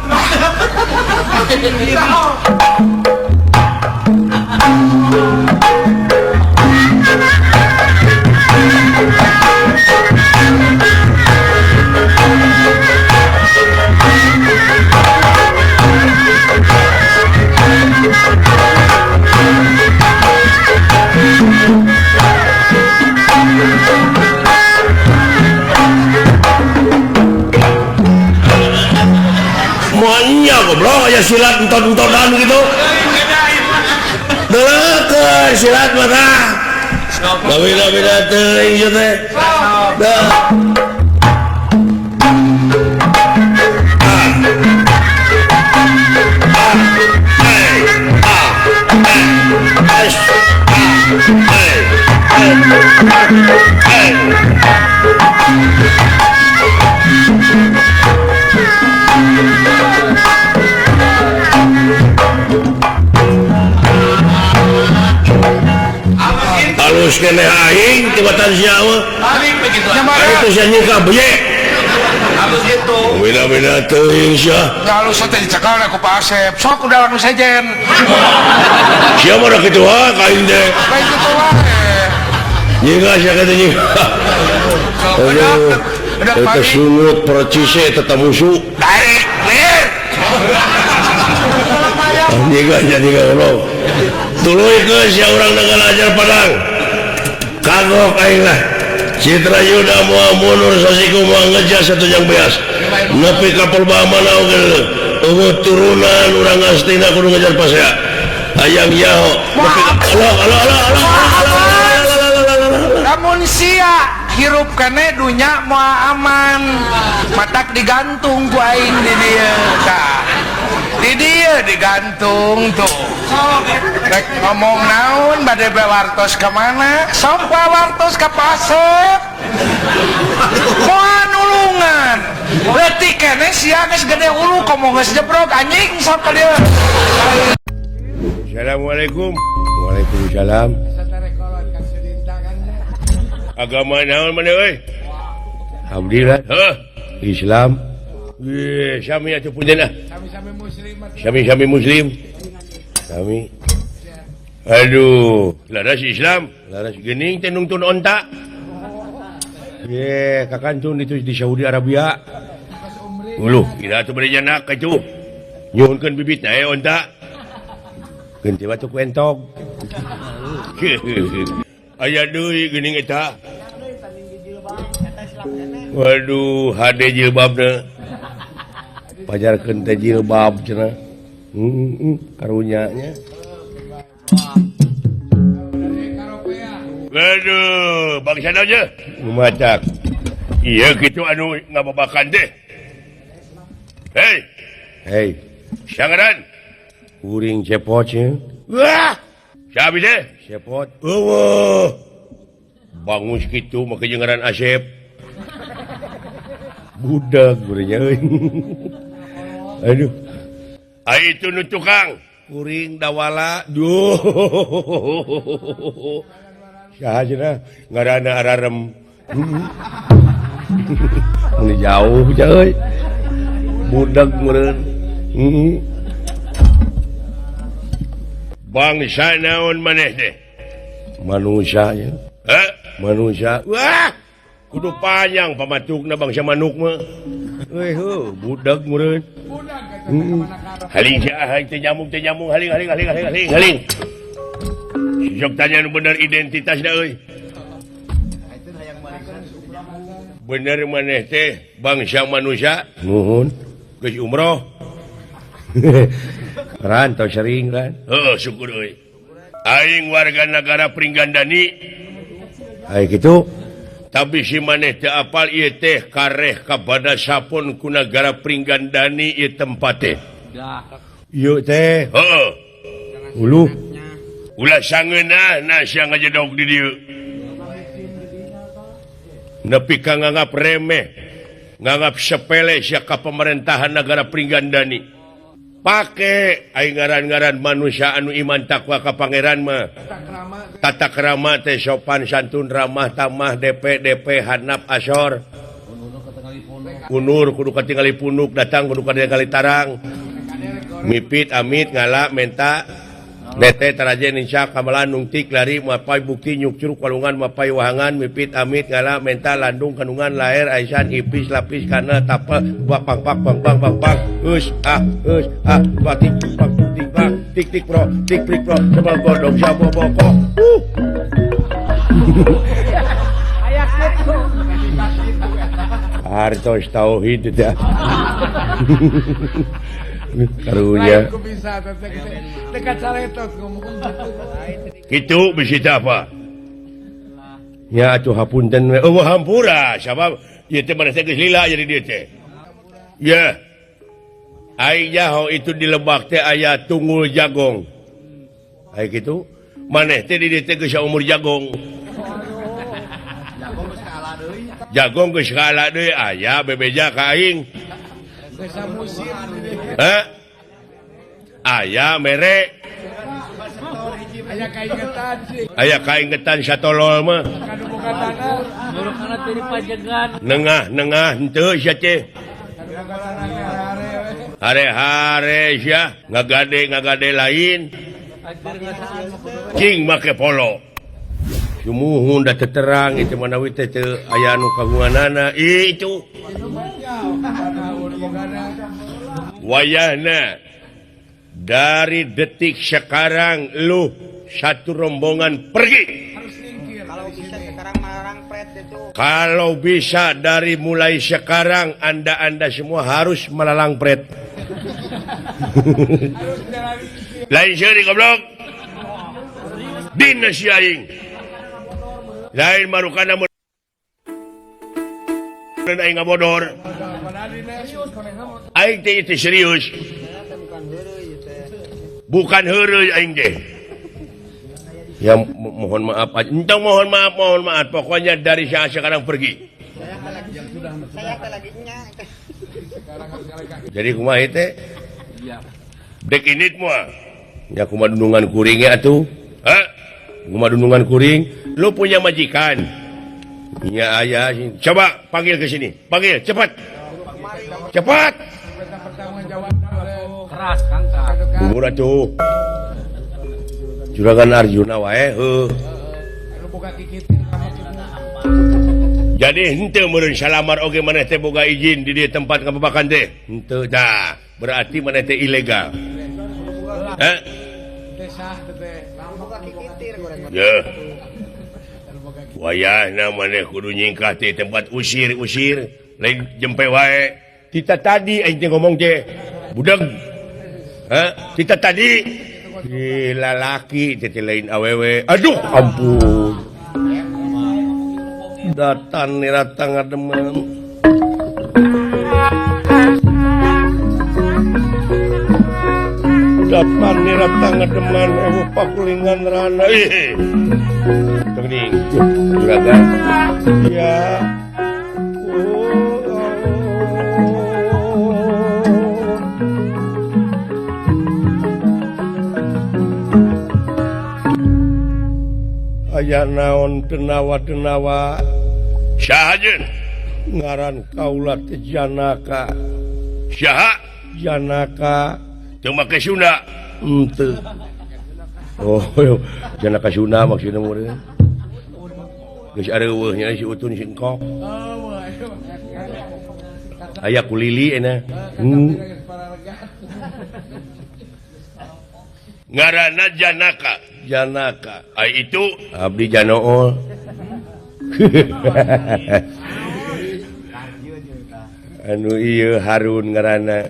Moalnya goblok aya silat enton-entonan gitu. Deukeun silat mah tah. Beda-beda teuing ieu teh. Dah. A A S A A Halus keneh aing tibatan sia mah. Ari teh sia nyungka beye. Halus gitu. Beda-beda teuing sia. Halus teh dicekel ku Pak Asep. Sok udah langsung sejen. Sia mah da kitu wae ka aing teh. Lain kitu wae. Nyingka sia ka teh nyingka. Aduh. Eta sungut percise tetap musuh. Daek, lir. Nyingka sia nyingka goblok. Tuluy geus sia urang negara ajar Padang. Kagok aing lah. Citra Yuda moal mundur sasiku moal ngejas satu yang beas. Nepi ka Purba mana oge. Eueuh turunan urang Astina kudu ngejar pasea. Hayang yaho. Nepi ka Allah Allah Allah Allah. Lamun sia hirup kene dunya moal aman. Matak digantung ku aing di dieu tah. Di dieu digantung tuh. Rek ngomong naon bade wartos ka mana? Sok wartos ka Pasep. Moal nulungan. Leutik keneh sia geus gede ulu komo geus jebrok anjing sok ka dieu. Assalamualaikum. Waalaikumsalam. Agama naon maneh euy? Alhamdulillah. Heuh, Islam. Ye, sami atuh punten ah. Sami-sami muslim. Sami-sami muslim. Sami. Aduh, laras Islam, laras geuning teh nungtun onta. Ye, kakantun itu di Saudi Arabia. Uluh, kira atuh bade nyanak atuh. Nyuhunkeun bibitna eh onta. Geun teh batu ku entog. Aya deui geuning eta. Waduh, hade jilbabna. Pajarkeun teh jilbab cenah. Karunyanya. Waduh, bangsa aja. Lumacak. Iya kitu anu ngababakan teh. Hei. Hei. Sangaran. Kuring cepot cenah. Wah. Sabi teh? Cepot. Eueuh. Bangus kitu make jeung ngaran Asep. Budak gurenya euy. Aduh. Ai itu nu tukang kuring dawala duh saha cenah ngaranna ararem ini jauh euy budak meureun bangsa naon maneh teh manusia nya heh manusia wah kudu panjang pamatukna bangsa manuk mah euy heuh budak meureun haling sia teh nyamuk haling haling haling haling haling haling sok tanya nu bener identitasna euy bener maneh teh bangsa manusia nuhun geus umroh ran tau sering kan heuh syukur euy aing warga negara Pringgandani ai kitu tapi si maneh teu apal ieu teh kareh kabada sapun ku nagara Pringgandani ieu tempat teh ieu teh heuh uluh ulah sangeunah na sia ngajedog di dieu nepi ka nganggap remeh nganggap sepele sia ka pemerintahan nagara Pringgandani pake aing ngaran-ngaran manusia anu iman takwa ka pangeran mah tata krama teh sopan santun ramah tamah DP DP hanap asor unur kudu katingali punuk datang kudu katingali tarang mipit amit ngala menta nete taraje ninca kamalan nungtik lari mapai bukti nyukcuruk walungan mapai wahangan mipit amit ngala menta landung kandungan laer aisan ipis lapis kana tapa bak bang bang bang bang bang bang us ah batik bang tik bang tik tik pro tik prik pro sebal godong sabo boko hartos tauhid teh karunya gitu bisa apa ya atuh hapunten we eueuh hampura sabab ieu teh maneh teh geus lila jadi dieu teh ya ai jaho itu di lebak teh aya tunggul jagong ai kitu maneh teh di dieu teh geus umur jagong jagong geus kaala deui aya bebeja ka aing heh aya mere aya kaingetan satolol mah nengah-nengah henteu sia teh hare-hare sia ngagade-ngagade lain cing make polo sumuhun da terang itu manawi teh teu aya anu kagunganana itu wayahna dari detik sekarang lu satu rombongan pergi. Kalau bisa sekarang melarang itu. Kalau bisa dari mulai sekarang Anda semua harus melalang pret. Lain seuri goblok. Dina si aing. Lain marukana mun aing ngabodor. Aing teh itu serius. Bukan heureuy aing teh. Ya mohon maaf aja. Entong mohon maaf. Pokoknya dari saya sekarang pergi. Jadi kumaha teh? Dek init moal. Ya kumaha dunungan kuring ya atuh. Hah? Kumaha dunungan kuring? Lu punya majikan. Ya ayah, coba panggil ke sini. Panggil cepat. Cepat. Keras Kang. Bubur atuh. Juragan Arjuna wae heuh. Jadi henteu meureun salamar oge maneh teh boga izin di dieu tempat ngababakan teh. Henteu dah, berarti maneh teh ilegal. Heh? Yeuh. Wayahna maneh kudu nyingkah teh tempat usir-usir, lain jempe wae. Tita tadi aing teh ngomong teh. Budeg. Heh? Tita tadi gila laki teh lain awewe. Aduh ampun. Datan nirata ngademen. Datan nirata ngademen ewu pakulingan rana. Ih. Teuning juragan. Ya. Aya naon denawa-denawa Saha jeung ngaran kaula teh Janaka. Saha? Janaka teu make Sunda. Henteu. Oh, Janaka Sunda maksudna meureun. Geus areuweuh nya si Utun si Engkok. Aya kulili ena. Ngaranna Janaka. Janaka. Ai itu abdi Janool. Anu ieu Harun ngaranna.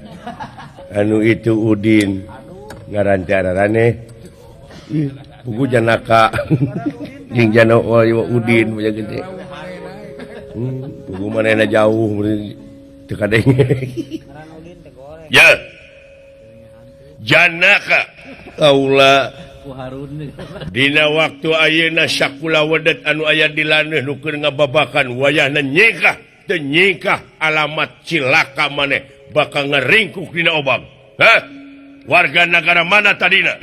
Anu itu Udin. Ngaran teh ararane. Ih, buku Janaka. Jeung Janool ieu Udin banyak gede. Buku manehna jauh teu kadenge. Ya. Janaka kaula dina waktu ayeuna sakula wedet anu aya di laneuh nu keur ngababakan wayahna nyingkah teu nyingkah alamat cilaka maneh bakal ngeringkuk dina obang. Hah? Warga nagara mana tadina?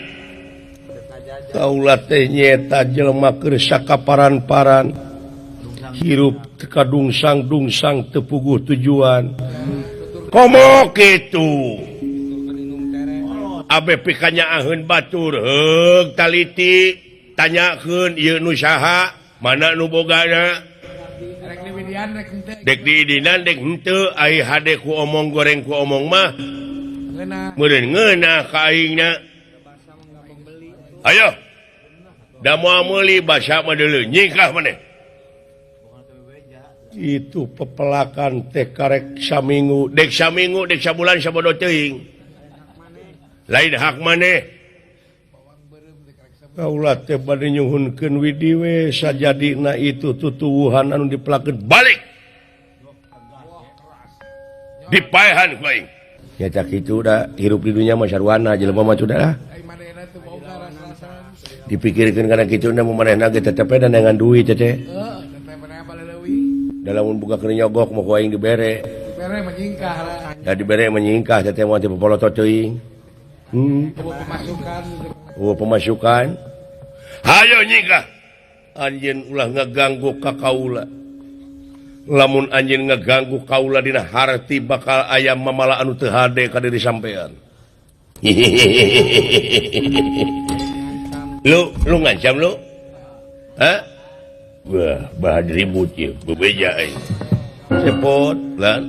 Kaula teh nyaeta jelema keur sakaparan-paran hirup teu kadungsang-dungsang teu puguh tujuan. Komo kitu? Abe pikanya aheun batur heug taliti tanyakeun ieu nu saha mana nu bogana dek diidinan dek henteu ai hade ku omong goreng ku omong mah meureun ngeunah ka aingna. Ayo da moal meuli basa mah deuleu nyingkah maneh. Itu pepelakan teh karek saminggu dek saminggu dek sabulan sabodo teuing lain hak maneh. Kaula teh bade nyuhunkeun widi we sajadina itu tutuwuhan anu dipelakeun balik dipaehan ku aing. Ya cak kitu da hirup di dunya mah sarwana jelema mah sudah lah. Dipikirkeun kana kitu na manehna ge tetep we dengan duit teh. Da lamun buka keur nyogok mah ku aing dibere. Dibere menyingkah. Da dibere menyingkah teh moal teh popolotot teuing. Pemasukan. Oh, pemasukan. Hayo nyingkah. Anjeun ulah ngaganggu ka kaula. Lamun anjeun ngaganggu kaula dina harti bakal aya mamala anu teu hade ka diri sampean. Lu ngancam lu? Hah? Wah, bahan ribut ieu, bebeja aing. Cepot lan.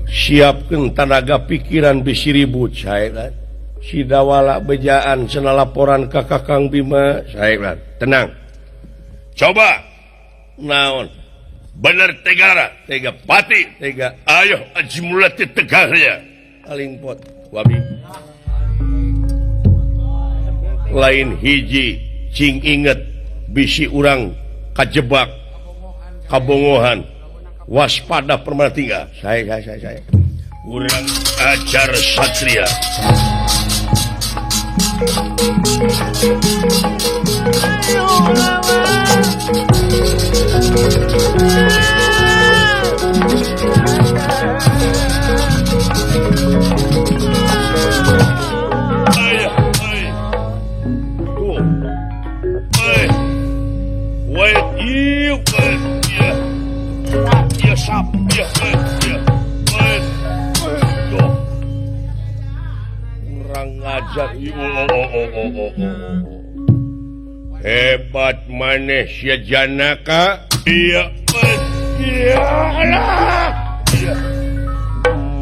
Siapkeun tanaga pikiran bisi ribut sae lan. Si Dawala bejaan cenah laporan ka Kakang Bima sae lan. Tenang. Coba naon? Bener tegara, tega pati, tega. Ayo aji mulati tegarnya. Aling pot wabi. Lain hiji cing inget bisi urang kajebak kabongohan. Waspada permana tinggal. Saya. Urang ajar satria. Kurang ngajar. Hebat maneh sia Janaka. Iya, iya, iya.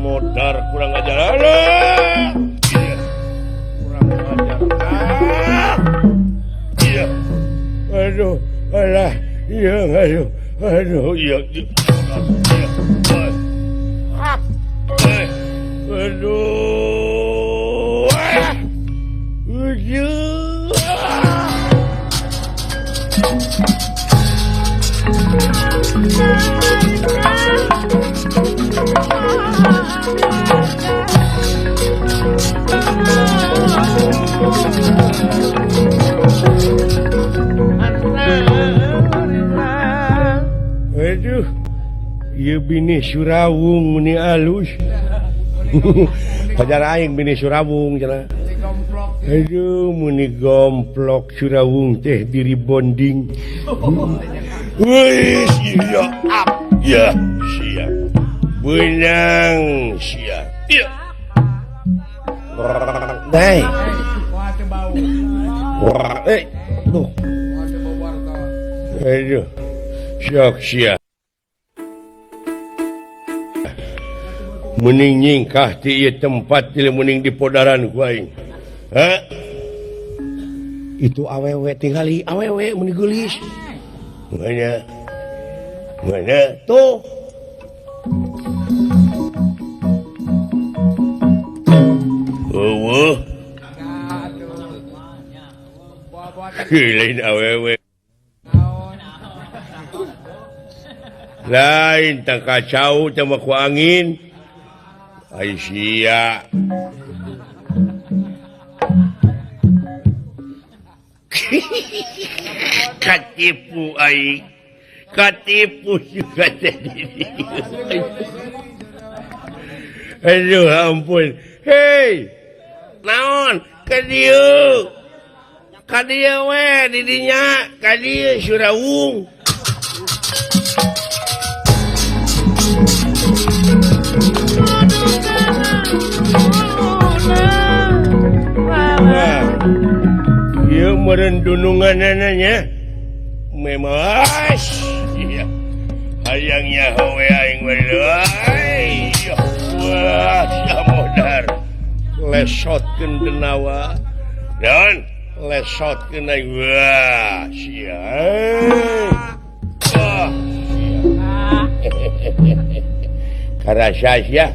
Modar kurang ajar. Alah. Iya. Kurang ajar. Ah. Iya. Aduh, alah. Iya, aduh. Aduh, iya. Aduh. Aduh, ieu bini Surawung meni alus. Pajar aing bini Surawung cenah. Aduh muni gomplok Surawung teh diri bonding. Wih sia ya sia benang sia. Iya. Dai. Eh, tuh. Aduh. Syok sia. Mending nyingkah ti ieu tempat teu mending di podaran ku aing. Hah? Itu awewe tingali awewe meni geulis. Mana? Mana? Tuh. Eueuh. Lain awewe. Lain tang kacau teh mah ku angin. Ai sia. Katipu aing. Katipu juga tadi. Aduh ampun. Hei. Naon? Ka dieu. Ka dieu we di dinya, ka dieu Surawung. Wah. Ieu meureun dununganana nya. Memas. Iya. Hayang nyaho we aing we. Wah, samodar. Lesotkeun denawa. Dan lesotkeun aing. Wah, sia. Wah, sia. Karasa sia.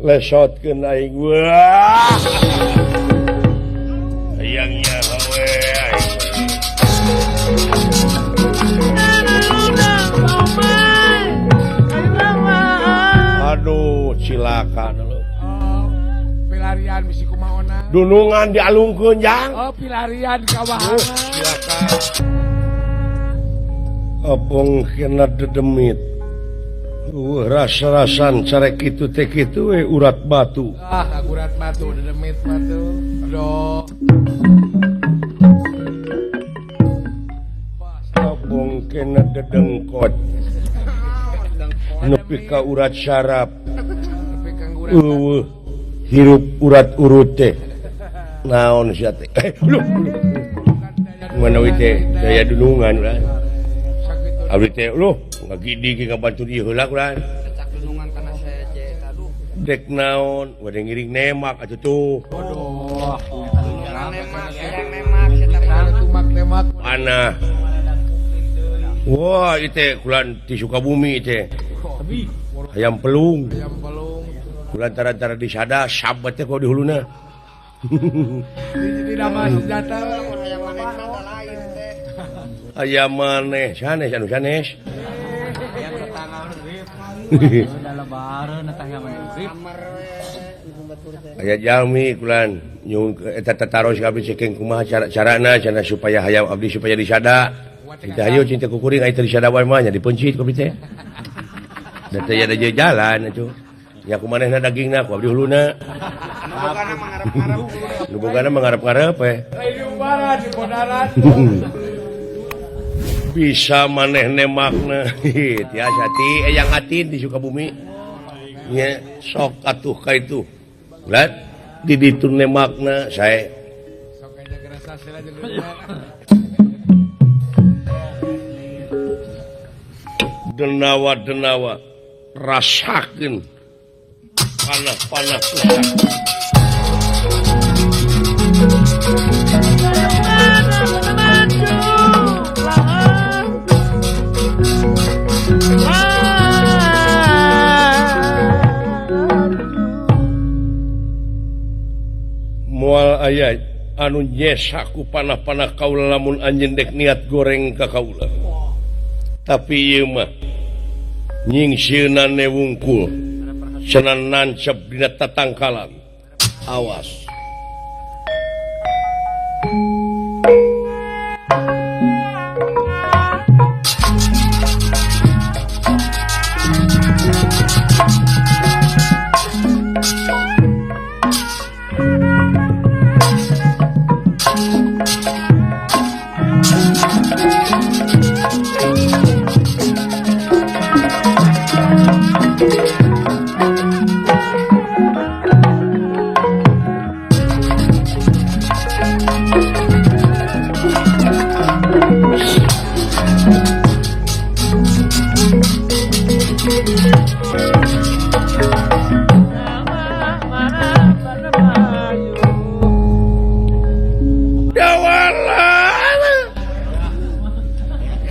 Lesotkeun aing. Wah. Hayang nyaho we aing. Aduh, cilaka lu. Oh, pilarian bisi kumaona. Dunungan dialungkeun jang. Oh, pilarian ka wahana. Cilaka. Opong kena dedemit. Rasa-rasan carek kitu teh kitu we urat batu. Ah, urat batu dedemit batu. Aduh. Opong kena dedengkot. Nepi ka urat syaraf. Eueuh, hirup urat urut teh. Naon sia teh? Luh. Mana we teh daya dunungan urang. Abdi teh luh ngagidi ge ngabantu ieu heula urang. Cecak dunungan kana seje aduh. Dek naon, bade ngiring nemak atuh tuh. Aduh. Nemak, nemak, tumak nemak. Panah. Wah, ieu teh kulan ti Sukabumi teh. Ayam pelung. Ayam pelung. Kulan tara-tara disada sabat teh kok di huluna. Jadi nama senjata ayam maneh sanes anu sanes. Aya jalmi kulan nyuhun eta tataros ka abdi cekeng kumaha cara-carana cenah supaya hayam abdi supaya disada. Cinta hayu cinta kukuring aya teu disada wae mah nya dipencit ku abdi teh. Da teh aya jalan atuh. Nya ku manehna dagingna ku abdi huluna. Nu bogana mangarep-ngarep we. Bisa maneh nemakna. Tiasa ti eyang atin di Sukabumi. Nya sok atuh ka itu. Ulah di ditu nemakna sae. Denawa-denawa rasakeun panah-panah pusat. Moal aya anu nyesa ku panah-panah kaula lamun anjeun dek niat goreng ka kaula. Tapi ieu mah nyingsieunan wungkul cenah nancep dina tatangkalan. Awas.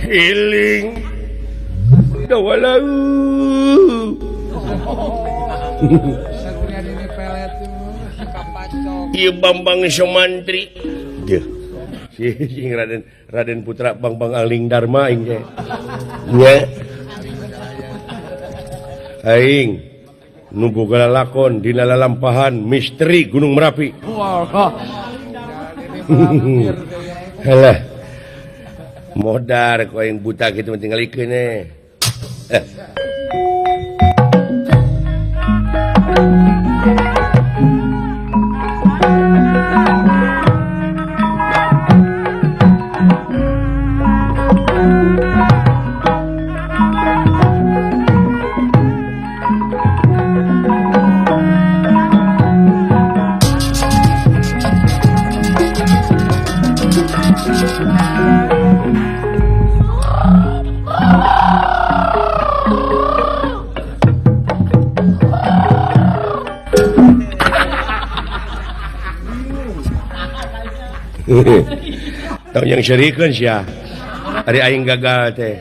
Healing dawalau. Ieu Bambang Somantri. Deuh. Si Raden Raden Putra Bambang Aling Dharma aing teh. Nya. Aing nu boga lalakon dina lalampahan misteri Gunung Merapi. Halah. Modar ku aing buta kitu mah tingalikeun eh. Tong yang serikeun sia. Ari aing gagal teh.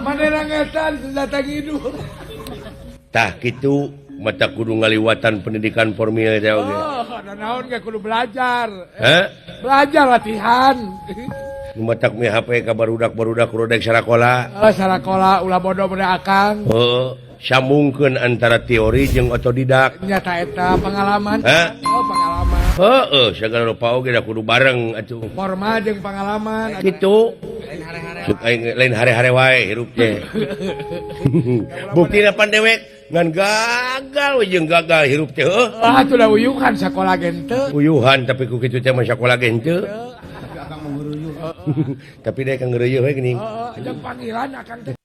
Manehna ngetan senjata hidup. Tah kitu mata kudu ngaliwatan pendidikan formal teh oge. Oh, naon ge kudu belajar. Heh? Belajar latihan. Nu matak mi HP ka barudak-barudak rodek sarakola. Oh, sarakola ulah bodoh bade akang. Heeh. Sambungkeun antara teori jeung otodidak. Nyata eta pengalaman. Heh? Oh, pengalaman. Heeh, sagala rupa oge da kudu bareng atuh. Formal jeung pengalaman. Kitu. Aing lain hare-hare wae hirup teh. Buktina pan dewek ngan gagal we jeung gagal hirup teh heuh. Ah, atuh da uyuhan sakola ge henteu. Uyuhan tapi ku kitu teh mah sakola ge henteu. Tapi deh kang ngeureuy we geuning. Heeh, jeung panggilan akang teh.